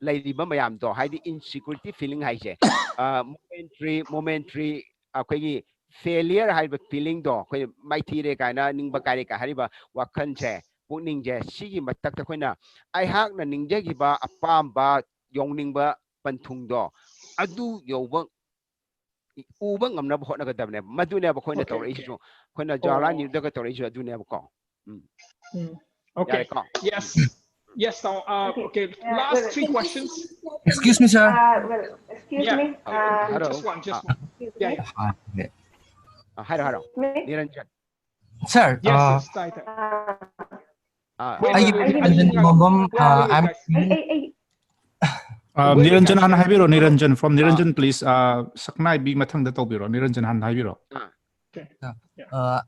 ꯂꯩꯔꯤꯕ ꯃꯌꯥꯝꯗꯣ, ꯍꯥꯏꯗꯤ insecurity feeling ꯍꯥꯏꯁꯦ, ꯑ, momentary, momentary ꯑꯩꯈꯣꯏꯒꯤ failure ꯍꯥꯏꯔꯤꯕ feelingꯗꯣ, ꯑꯩꯈꯣꯏ ꯃꯥꯏꯊꯤꯔꯦ ꯀꯥꯏꯅ, ꯅꯤꯡꯕ ꯀꯥꯏꯔꯦ ꯀꯥꯏ ꯍꯥꯏꯔꯤꯕ ꯋꯥꯈꯜꯁꯦ, ꯄꯨꯛꯅꯤꯡꯁꯦ, ꯁꯤꯒꯤ ꯃꯊꯛꯇ ꯑꯩꯈꯣꯏꯅ ꯑꯩꯍꯥꯛꯅ ꯅꯤꯡꯖꯈꯤꯕ ꯑꯄꯥꯝꯕ ꯌꯧꯅꯤꯡꯕ ꯄꯟꯊꯨꯡꯗꯣ, ꯑꯗꯨ ꯌꯧꯕ, ꯎꯕ ꯉꯝꯅꯕ ꯍꯣꯠꯅꯒꯗꯕꯅꯦꯕ꯫ ꯃꯗꯨꯅꯦꯕ ꯑꯩꯈꯣꯏꯅ Okay, okay. ꯇꯧꯔꯛꯏꯁꯤꯁꯨ, ꯑꯩꯈꯣꯏꯅ ꯖꯋꯥꯍꯔꯂꯥꯜ ꯑꯣ꯫ ꯅꯦꯍꯔꯨꯗꯒ ꯇꯧꯔꯛꯏꯁꯤꯁꯨ ꯑꯗꯨꯅꯦꯕꯀꯣ꯫ ꯎꯝ꯫ Mm. Okay. ꯌꯥꯔꯦꯀꯣ? Yes. Yes, now, uh, okay, Uh, last well, three can questions. you- Excuse me, sir. Uh, well, excuse Yeah. me. Uh, Hello. Just one, just Ah. one. Yeah, yeah. ꯑ, ꯍꯥꯏꯔꯣ, ꯍꯥꯏꯔꯣ꯫ me. ꯅꯤꯔꯟꯖꯟ꯫ Sir, Yes, uh, yes, ꯇꯥꯏ, ꯇꯥꯏ. ꯑ, Wait, ꯑꯩꯒꯤ wait, ꯃꯤꯡ wait, ꯅꯤꯔꯟꯖꯟ wait, ꯅꯤꯉꯣꯝꯕꯝ, wait, uh, wait, I'm guys. ꯑꯩ ꯑꯩ Uh, Wait, ꯅꯤꯔꯟꯖꯟ guys, ꯍꯥꯟꯅ guys. ꯍꯥꯏꯕꯤꯔꯣ, ꯅꯤꯔꯟꯖꯟ, from ꯑꯥ꯫ ꯅꯤꯔꯟꯖꯟ, please. Uh, ꯁꯛꯅꯥꯏꯕꯤ ꯃꯊꯪꯗ ꯇꯧꯕꯤꯔꯣ, ꯅꯤꯔꯟꯖꯟ ꯍꯥꯟꯅ ꯍꯥꯏꯕꯤꯔꯣ. ꯑꯥ꯫ Okay. Uh,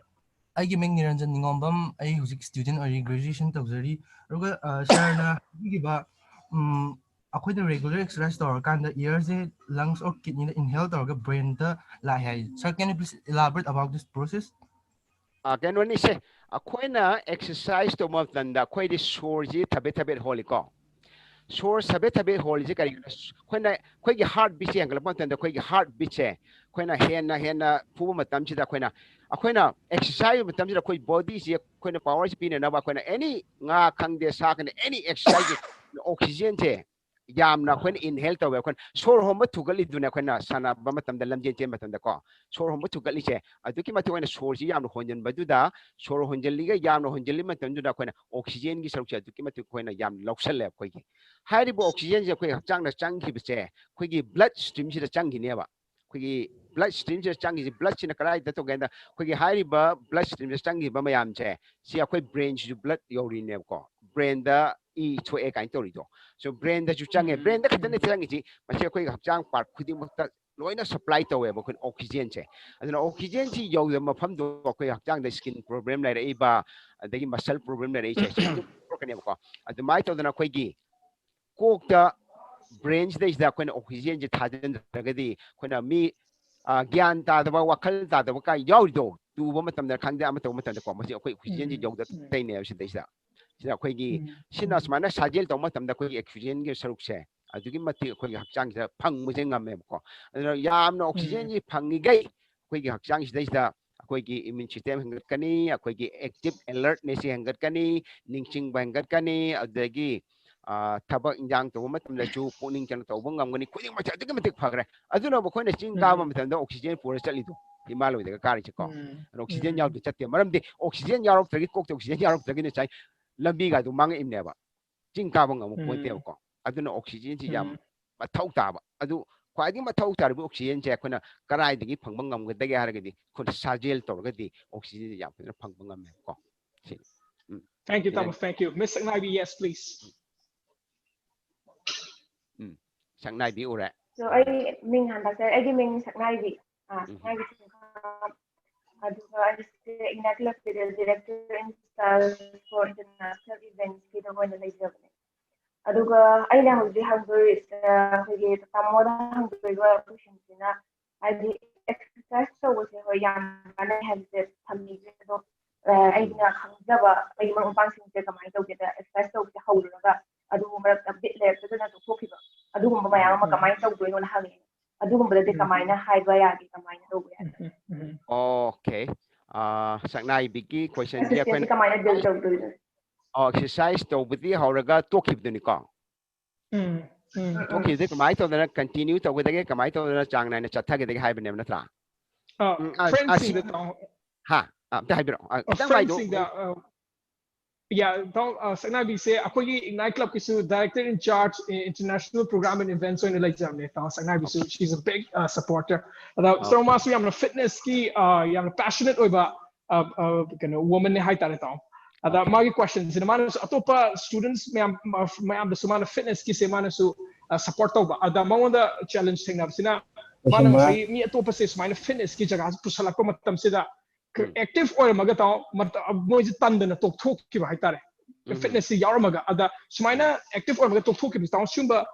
ꯑꯩꯒꯤ ꯃꯤꯡ ꯅꯤꯔꯟꯖꯟ ꯅꯤꯉꯣꯝꯕꯝ, ꯑꯩ ꯍꯧꯖꯤꯛ student ꯑꯣꯏꯔꯤ, graduation ꯇꯧꯖꯔꯤ. ꯑꯗꯨꯒ, uh, sirꯅ ꯍꯥꯏꯕꯤꯈꯤꯕ, ꯎꯝ, ꯑꯩꯈꯣꯏꯅ regular exercise ꯇꯧꯔꯀꯥꯟꯗ airꯁꯦ lungs or kidneyꯗ inhale ꯇꯧꯔꯒ brainꯗ ꯂꯥꯛꯑꯦ ꯍꯥꯏ. Sir, can you please elaborate about this process? ꯑ, ꯀꯩꯅꯣꯅꯤꯁꯦ, ꯑꯩꯈꯣꯏꯅ exercise ꯇꯧꯕ ꯃꯇꯝꯗ ꯑꯩꯈꯣꯏꯗꯤ ꯁꯣꯔꯁꯤ ꯊꯕꯦꯠ ꯊꯕꯦꯠ ꯍꯣꯜꯂꯤꯀꯣ꯫ ꯁꯣꯔ ꯁꯥꯕꯦꯠ ꯁꯥꯕꯦꯠ ꯍꯣꯜꯂꯤꯁꯦ ꯀꯔꯤꯒꯤꯅꯣ? ꯑꯩꯈꯣꯏꯅ, ꯑꯩꯈꯣꯏꯒꯤ ꯍꯥꯔꯠ ꯕꯤꯠꯁꯦ ꯍꯦꯟꯒꯠꯂꯛꯄ ꯃꯇꯝꯗ ꯑꯩꯈꯣꯏꯒꯤ ꯍꯥꯔꯠ ꯕꯤꯠꯁꯦ ꯑꯩꯈꯣꯏꯅ ꯍꯦꯟꯅ ꯍꯦꯟꯅ ꯐꯨꯕ ꯃꯇꯝꯁꯤꯗ ꯑꯩꯈꯣꯏꯅ, ꯑꯩꯈꯣꯏꯅ ꯑꯦꯛꯁꯔꯁꯥꯏꯁ ꯃꯇꯝꯁꯤꯗ ꯑꯩꯈꯣꯏ ꯕꯣꯗꯤꯁꯤ ꯑꯩꯈꯣꯏꯅ ꯄꯥꯋꯔꯁꯤ ꯄꯤꯅꯅꯕ ꯑꯩꯈꯣꯏꯅ ꯑꯦꯅꯤ ꯉꯥ ꯈꯪꯗꯦ, ꯁꯥ ꯈꯪꯗꯦ, ꯑꯦꯅꯤ ꯑꯦꯛꯁꯔꯁꯥꯏꯁ ꯑꯣꯛꯁꯤꯖꯦꯟꯁꯦ ꯌꯥꯝꯅ ꯑꯩꯈꯣꯏꯅ ꯏꯟꯍꯦꯜ ꯇꯧꯋꯦ꯫ ꯑꯩꯈꯣꯏꯅ ꯁꯣꯔ ꯍꯣꯟꯕ ꯊꯨꯒꯠꯂꯤꯗꯨꯅ ꯑꯩꯈꯣꯏꯅ ꯁꯥꯟꯅꯕ ꯃꯇꯝꯗ, ꯂꯝꯖꯦꯟ ꯆꯦꯟꯕ ꯃꯇꯝꯗꯀꯣ, ꯁꯣꯔ ꯍꯣꯟꯕ ꯊꯨꯒꯠꯂꯤꯁꯦ ꯑꯗꯨꯛꯀꯤ ꯃꯇꯤꯛ ꯑꯣꯏꯅ ꯁꯣꯔꯁꯤ ꯌꯥꯝꯅ ꯍꯣꯟꯖꯟꯕꯗꯨꯗ, ꯁꯣꯔ ꯍꯣꯟꯖꯜꯂꯤꯒ ꯌꯥꯝꯅ ꯍꯣꯟꯖꯜꯂꯤ ꯃꯇꯝꯗꯨꯗ ꯑꯩꯈꯣꯏꯅ ꯑꯣꯛꯁꯤꯖꯦꯟꯒꯤ ꯁꯔꯨꯛꯁꯦ ꯑꯗꯨꯛꯀꯤ ꯃꯇꯤꯛ ꯑꯩꯈꯣꯏꯅ ꯌꯥꯝ ꯂꯧꯁꯜꯂꯦ ꯑꯩꯈꯣꯏꯒꯤ꯫ ꯍꯥꯏꯔꯤꯕ ꯑꯣꯛꯁꯤꯖꯦꯟꯁꯦ ꯑꯩꯈꯣꯏ ꯍꯛꯆꯥꯡꯗ ꯆꯪꯈꯤꯕꯁꯦ ꯑꯩꯈꯣꯏꯒꯤ ꯕ꯭ꯂꯠ ꯁ꯭ꯇ꯭ꯔꯤꯝꯁꯤꯗ ꯆꯪꯈꯤꯅꯦꯕ꯫ ꯑꯩꯈꯣꯏꯒꯤ ꯕ꯭ꯂꯠ ꯁ꯭ꯇ꯭ꯔꯤꯝꯁꯤꯗ ꯆꯪꯈꯤꯁꯦ, ꯕ꯭ꯂꯠꯁꯤꯅ ꯀꯗꯥꯏꯗ ꯇꯧꯒꯦ ꯍꯥꯏꯗ ꯑꯩꯈꯣꯏꯒꯤ ꯍꯥꯏꯔꯤꯕ ꯕ꯭ꯂꯠ ꯁ꯭ꯇ꯭ꯔꯤꯝꯁꯤꯗ ꯆꯪꯈꯤꯕ ꯃꯌꯥꯝꯁꯦ, ꯁꯤ ꯑꯩꯈꯣꯏ ꯕ꯭ꯔꯦꯟꯁꯤꯁꯨ ꯕ꯭ꯂꯠ ꯌꯧꯔꯤꯅꯦꯕꯀꯣ꯫ ꯕ꯭ꯔꯦꯟꯗ ꯏ ꯊꯣꯛꯑꯦ ꯀꯥꯏꯅ ꯇꯧꯔꯤꯗꯣ꯫ ꯁꯣ ꯕ꯭ꯔꯦꯟꯗꯁꯨ ꯆꯪꯉꯦ꯫ ꯎꯝ꯫ ꯕ꯭ꯔꯦꯟꯗ ꯈꯛꯇꯅꯦ ꯆꯪꯉꯤꯁꯤ꯫ ꯃꯁꯤ ꯑꯩꯈꯣꯏꯒꯤ ꯍꯛꯆꯥꯡ ꯄꯥꯔꯠ ꯈꯨꯗꯤꯡꯃꯛꯇ ꯂꯣꯏꯅ ꯁꯄ꯭ꯂꯥꯏ ꯇꯧꯋꯦꯕ ꯑꯩꯈꯣꯏꯅ ꯑꯣꯛꯁꯤꯖꯦꯟꯁꯦ꯫ ꯑꯗꯨꯅ ꯑꯣꯛꯁꯤꯖꯦꯟꯁꯤ ꯌꯧꯗꯕ ꯃꯐꯝꯗꯣ ꯑꯩꯈꯣꯏ ꯍꯛꯆꯥꯡꯗ ꯁ꯭ꯀꯤꯟ ꯄ꯭ꯔꯣꯕ꯭ꯂꯦꯝ ꯂꯩꯔꯛꯏꯕ, ꯑꯗꯒꯤ ꯃꯁꯜ ꯄ꯭ꯔꯣꯕ꯭ꯂꯦꯝ ꯂꯩꯔꯛꯏꯁꯦ ꯁꯤ ꯑꯗꯨꯝ ꯊꯣꯛꯂꯛꯀꯅꯦꯕꯀꯣ꯫ ꯑꯗꯨꯃꯥꯏꯅ ꯇꯧꯗꯅ ꯑꯩꯈꯣꯏꯒꯤ ꯀꯣꯛꯇ, ꯕ꯭ꯔꯦꯟꯁꯤꯗꯩꯁꯤꯗ ꯑꯩꯈꯣꯏꯅ ꯑꯣꯛꯁꯤꯖꯦꯟꯁꯦ ꯊꯥꯖꯤꯟꯗ꯭ꯔꯒꯗꯤ ꯑꯩꯈꯣꯏꯅ ꯃꯤ, ꯑ, ꯒ꯭ꯌꯥꯟ ꯇꯥꯗꯕ, ꯋꯥꯈꯜ ꯇꯥꯗꯕ ꯀꯥꯏ ꯌꯥꯎꯔꯤꯗꯣ, ꯇꯨꯕ ꯃꯇꯝꯗ ꯈꯪꯗꯦ, ꯑꯃ ꯇꯧꯕ ꯃꯇꯝꯗꯀꯣ, ꯃꯁꯤ ꯑꯩꯈꯣꯏ ꯑꯣꯛꯁꯤꯖꯦꯟꯁꯤ ꯎꯝ, ꯌꯧꯗ ꯎꯝ꯫ ꯇꯩꯅꯦꯕ ꯁꯤꯗꯩꯁꯤꯗ꯫ ꯁꯤꯗ ꯑꯩꯈꯣꯏꯒꯤ ꯎꯝ, ꯁꯤꯅ ꯎꯝ꯫ ꯁꯨꯃꯥꯏꯅ ꯁꯥꯖꯦꯜ ꯇꯧꯕ ꯃꯇꯝꯗ ꯑꯩꯈꯣꯏꯒꯤ ꯑꯣꯛꯁꯤꯖꯦꯟꯒꯤ ꯁꯔꯨꯛꯁꯦ ꯑꯗꯨꯛꯀꯤ ꯃꯇꯤꯛ ꯑꯩꯈꯣꯏꯒꯤ ꯍꯛꯆꯥꯡꯁꯤꯗ ꯐꯪꯕꯁꯦ ꯉꯝꯃꯦꯕꯀꯣ꯫ ꯑꯗꯨꯅ ꯌꯥꯝꯅ ꯎꯝ꯫ ꯑꯣꯛꯁꯤꯖꯦꯟꯁꯤ ꯐꯪꯉꯤꯈꯩ ꯑꯩꯈꯣꯏꯒꯤ ꯍꯛꯆꯥꯡꯁꯤꯗꯩꯁꯤꯗ ꯑꯩꯈꯣꯏꯒꯤ ꯏꯃ꯭ꯌꯨꯟ ꯁꯤꯁꯇꯦꯝ ꯍꯦꯟꯒꯠꯀꯅꯤ, ꯑꯩꯈꯣꯏꯒꯤ ꯑꯦꯛꯇꯤꯚ ꯑꯦꯂꯔꯠꯅꯦꯁꯁꯤ ꯍꯦꯟꯒꯠꯀꯅꯤ, ꯅꯤꯡꯁꯤꯡꯕ ꯍꯦꯟꯒꯠꯀꯅꯤ, ꯑꯗꯨꯗꯒꯤ, ꯑ, ꯊꯕꯛ ꯏꯟꯖꯥꯡ ꯇꯧꯕ ꯃꯇꯝꯗꯁꯨ ꯄꯨꯛꯅꯤꯡ ꯆꯪꯅ ꯇꯧꯕ ꯉꯝꯒꯅꯤ, ꯈꯨꯗꯤꯡꯃꯛꯁꯦ ꯑꯗꯨꯛꯀꯤ ꯃꯇꯤꯛ ꯐꯈ꯭ꯔꯦ꯫ ꯑꯗꯨꯅꯕꯨ ꯑꯩꯈꯣꯏꯅ ꯆꯤꯡ ꯀꯥꯕ ꯎꯝ꯫ ꯃꯇꯝꯗ ꯑꯣꯛꯁꯤꯖꯦꯟ ꯄꯨꯔ ꯆꯠꯂꯤꯗꯣ, ꯍꯤꯃꯥꯂꯣꯏꯗꯒ ꯀꯥꯔꯤꯁꯦꯀꯣ꯫ ꯎꯝ꯫ ꯑꯗꯣ ꯑꯣꯛꯁꯤꯖꯦꯟ ꯎꯝ꯫ ꯌꯥꯎꯗ꯭ꯔꯗꯤ ꯆꯠꯇꯦ꯫ ꯃꯔꯝꯗꯤ ꯑꯣꯛꯁꯤꯖꯦꯟ ꯌꯥꯎꯔꯛꯇ꯭ꯔꯗꯤ, ꯀꯣꯛꯇ ꯑꯣꯛꯁꯤꯖꯦꯟ ꯌꯥꯎꯔꯛꯇ꯭ꯔꯒꯗꯤ ꯉꯁꯥꯏ ꯂꯝꯕꯤꯒ ꯑꯗꯨ ꯃꯥꯡꯉꯛꯏꯕꯅꯦꯕ꯫ ꯆꯤꯡ ꯀꯥꯕ ꯉꯝꯃꯛꯄ ꯎꯝ꯫ ꯅꯠꯇꯦꯕꯀꯣ꯫ ꯑꯗꯨꯅ ꯑꯣꯛꯁꯤꯖꯦꯟꯁꯤ ꯌꯥꯝ ꯎꯝ꯫ ꯃꯊꯧ ꯇꯥꯕ꯫ ꯑꯗꯨ ꯈ꯭ꯋꯥꯏꯗꯒꯤ ꯃꯊꯧ ꯇꯥꯔꯤꯕ ꯑꯣꯛꯁꯤꯖꯦꯟꯁꯦ ꯑꯩꯈꯣꯏꯅ ꯀꯗꯥꯏꯗꯒꯤ ꯐꯪꯕ ꯉꯝꯒꯗꯒꯦ ꯍꯥꯏꯔꯒꯗꯤ ꯑꯩꯈꯣꯏꯅ ꯁꯥꯖꯦꯜ ꯇꯧꯔꯒꯗꯤ ꯑꯣꯛꯁꯤꯖꯦꯟꯁꯦ ꯌꯥꯝ ꯐꯖꯅ ꯐꯪꯕ ꯉꯝꯃꯦꯕꯀꯣ꯫ ꯁꯤꯅꯤ꯫ ꯎꯝ꯫ Thank you, ꯁꯤꯅ ꯇꯥꯃꯣ꯫ Thank you꯫ Miss ꯁꯛꯅꯥꯏꯕꯤ, yes, please꯫ ꯎꯝ꯫ ꯁꯛꯅꯥꯏꯕꯤ ꯎꯔꯦ꯫ So, ꯑꯩ ꯃꯤꯡ ꯍꯥꯟꯅ ꯇꯥꯛꯆꯔꯦ꯫ ꯑꯩꯒꯤ ꯃꯤꯡ ꯁꯛꯅꯥꯏꯕꯤ꯫ ꯑꯥ, ꯎꯝ꯫ ꯁꯛꯅꯥꯏꯕꯤ ꯆꯤꯡꯈꯥ꯫ ꯑꯗꯨꯒ ꯑꯩꯁꯦ ꯏꯅꯥꯛ ꯂꯛꯄꯤꯗ Director in Charge for International Events ꯀꯤꯗ ꯑꯣꯏꯅ ꯂꯩꯖꯕꯅꯦ꯫ ꯑꯗꯨꯒ ꯑꯩꯅ ꯍꯧꯖꯤꯛ ꯍꯪꯗꯣꯏ-, ꯑ, ꯑꯩꯈꯣꯏꯒꯤ ꯇꯥꯃꯣꯗ ꯍꯪꯗꯣꯏꯕ questionꯁꯤꯅ, ꯍꯥꯏꯗꯤ, exercise ꯇꯧꯕꯁꯦ, ꯍꯣꯏ, ꯌꯥꯝ ꯀꯥꯟꯅꯩ ꯍꯥꯏꯕꯁꯦ ꯊꯝꯃꯤꯁꯦ, ꯑꯗꯣ, ꯑ, ꯎꯝ꯫ ꯑꯩꯅ ꯈꯪꯖꯕ ꯑꯩꯒꯤ ꯃꯔꯨꯞ ꯃꯄꯥꯡꯁꯤꯡꯁꯦ ꯀꯃꯥꯏꯅ ꯇꯧꯒꯦꯗ, exercise ꯇꯧꯕꯁꯦ ꯍꯧꯔꯨꯔꯒ ꯑꯗꯨ ꯃꯔꯛꯇ ꯕꯤꯠ ꯂꯩꯔꯛꯇꯗꯅ ꯇꯣꯛꯊꯣꯛꯈꯤꯕ, ꯑꯗꯨꯒꯨꯝꯕ ꯃꯌꯥꯝ ꯑꯃ ꯎꯝ꯫ ꯀꯃꯥꯏꯅ ꯇꯧꯗꯣꯏꯅꯣꯅ ꯍꯪꯉꯛꯑꯦ꯫ ꯑꯗꯨꯒꯨꯝꯕꯗꯗꯤ ꯎꯝ꯫ ꯀꯃꯥꯏꯅ ꯍꯥꯏꯕ ꯌꯥꯒꯦ, ꯀꯃꯥꯏꯅ ꯇꯧꯕ ꯌꯥꯒꯦ? ꯎꯝ, ꯎꯝ, ꯎꯝ꯫ Okay. ꯑ, ꯁꯛꯅꯥꯏꯕꯤꯒꯤ question ꯁꯦ ꯑꯩꯈꯣꯏꯅ Assistance ꯀꯃꯥꯏꯅ build ꯇꯧꯗꯣꯏꯅꯣ? ꯑꯣ, exercise ꯇꯧꯕꯗꯤ ꯍꯧꯔꯒ ꯇꯣꯛꯈꯤꯕꯗꯨꯅꯤꯀꯣ? ꯎꯝ, ꯎꯝ, ꯎꯝ꯫ ꯇꯣꯛꯈꯤꯕꯗꯤ ꯀꯃꯥꯏꯅ ꯇꯧꯗꯅ continue ꯇꯧꯒꯗꯒꯦ, ꯀꯃꯥꯏꯅ ꯇꯧꯗꯅ ꯆꯥꯡ ꯅꯥꯏꯅ ꯆꯠꯊꯒꯗꯒꯦ ꯍꯥꯏꯕꯅꯦꯕ ꯅꯠꯇ꯭ꯔꯥ? ꯑ, ꯎꯝ, ꯑ, ꯑ, friendsꯁꯤꯡꯗ ꯁꯤ- ꯇꯥꯎ- ꯍꯥ? ꯑ, ꯑꯝꯇ ꯍꯥꯏꯕꯤꯔꯛꯑꯣ꯫ ꯑ, ꯑ, ꯈꯤꯇꯪ ꯃꯥꯏꯗꯣ friendsꯁꯤꯡꯗ, ꯑ, yeah, ꯇꯥꯎ, ꯑ, ꯁꯛꯅꯥꯏꯕꯤꯁꯦ ꯑꯩꯈꯣꯏꯒꯤ Ignite Clubꯀꯤꯁꯨ Director in Charge in International Program and Events ꯑꯣꯏꯅ ꯂꯩꯖꯕꯅꯦ꯫ ꯇꯥꯎ ꯁꯛꯅꯥꯏꯕꯤꯁꯨ, she's a big, uh, supporter. ꯑꯗ Okay. ꯁꯣꯃꯥꯁꯨ ꯌꯥꯝꯅ fitnessꯀꯤ, ꯑ, ꯌꯥꯝꯅ passionate ꯑꯣꯏꯕ, ꯑ, ꯑ, ꯀꯩꯅꯣ, womanꯅꯦ ꯍꯥꯏꯇꯥꯔꯦ, ꯇꯥꯎ꯫ ꯑꯗ Okay. ꯃꯥꯒꯤ questionꯁꯤꯅ, ꯃꯥꯅꯁꯨ ꯑꯇꯣꯞꯄ students ꯃꯌꯥꯝ, ꯃ-, ꯃꯌꯥꯝꯗꯁꯨ ꯃꯥꯅ fitnessꯀꯤꯁꯦ ꯃꯥꯅꯁꯨ, ꯑ, support ꯇꯧꯕ꯫ ꯑꯗ ꯃꯉꯣꯟꯗ challenge ꯊꯦꯡꯅꯕꯁꯤꯅ, ꯑꯩꯁꯨ ꯃꯥꯅ ꯃꯥ- ꯉꯁꯥꯏ ꯃꯤ ꯑꯇꯣꯞꯄꯁꯦ ꯁꯨꯃꯥꯏꯅ fitnessꯀꯤ ꯖꯒꯥꯁꯦ ꯄꯨꯁꯜꯂꯛꯄ ꯃꯇꯝꯁꯤꯗ, ꯎꯝ꯫ active ꯑꯣꯏꯔꯝꯃꯒ, ꯇꯥꯎ, ꯃꯇ-, ꯃꯣꯏꯁꯦ ꯇꯟꯗꯅ ꯇꯣꯛꯊꯣꯛꯈꯤꯕ ꯍꯥꯏꯇꯥꯔꯦ꯫ ꯎꯝ꯫ Fitnessꯁꯤ ꯌꯥꯎꯔꯝꯃꯒ, ꯑꯗ ꯁꯨꯃꯥꯏꯅ active ꯑꯣꯏꯔꯝꯃꯒ ꯇꯣꯛꯊꯣꯛꯈꯤꯕꯁꯦ, ꯇꯥꯎ, ꯁꯤꯒꯨꯝꯕ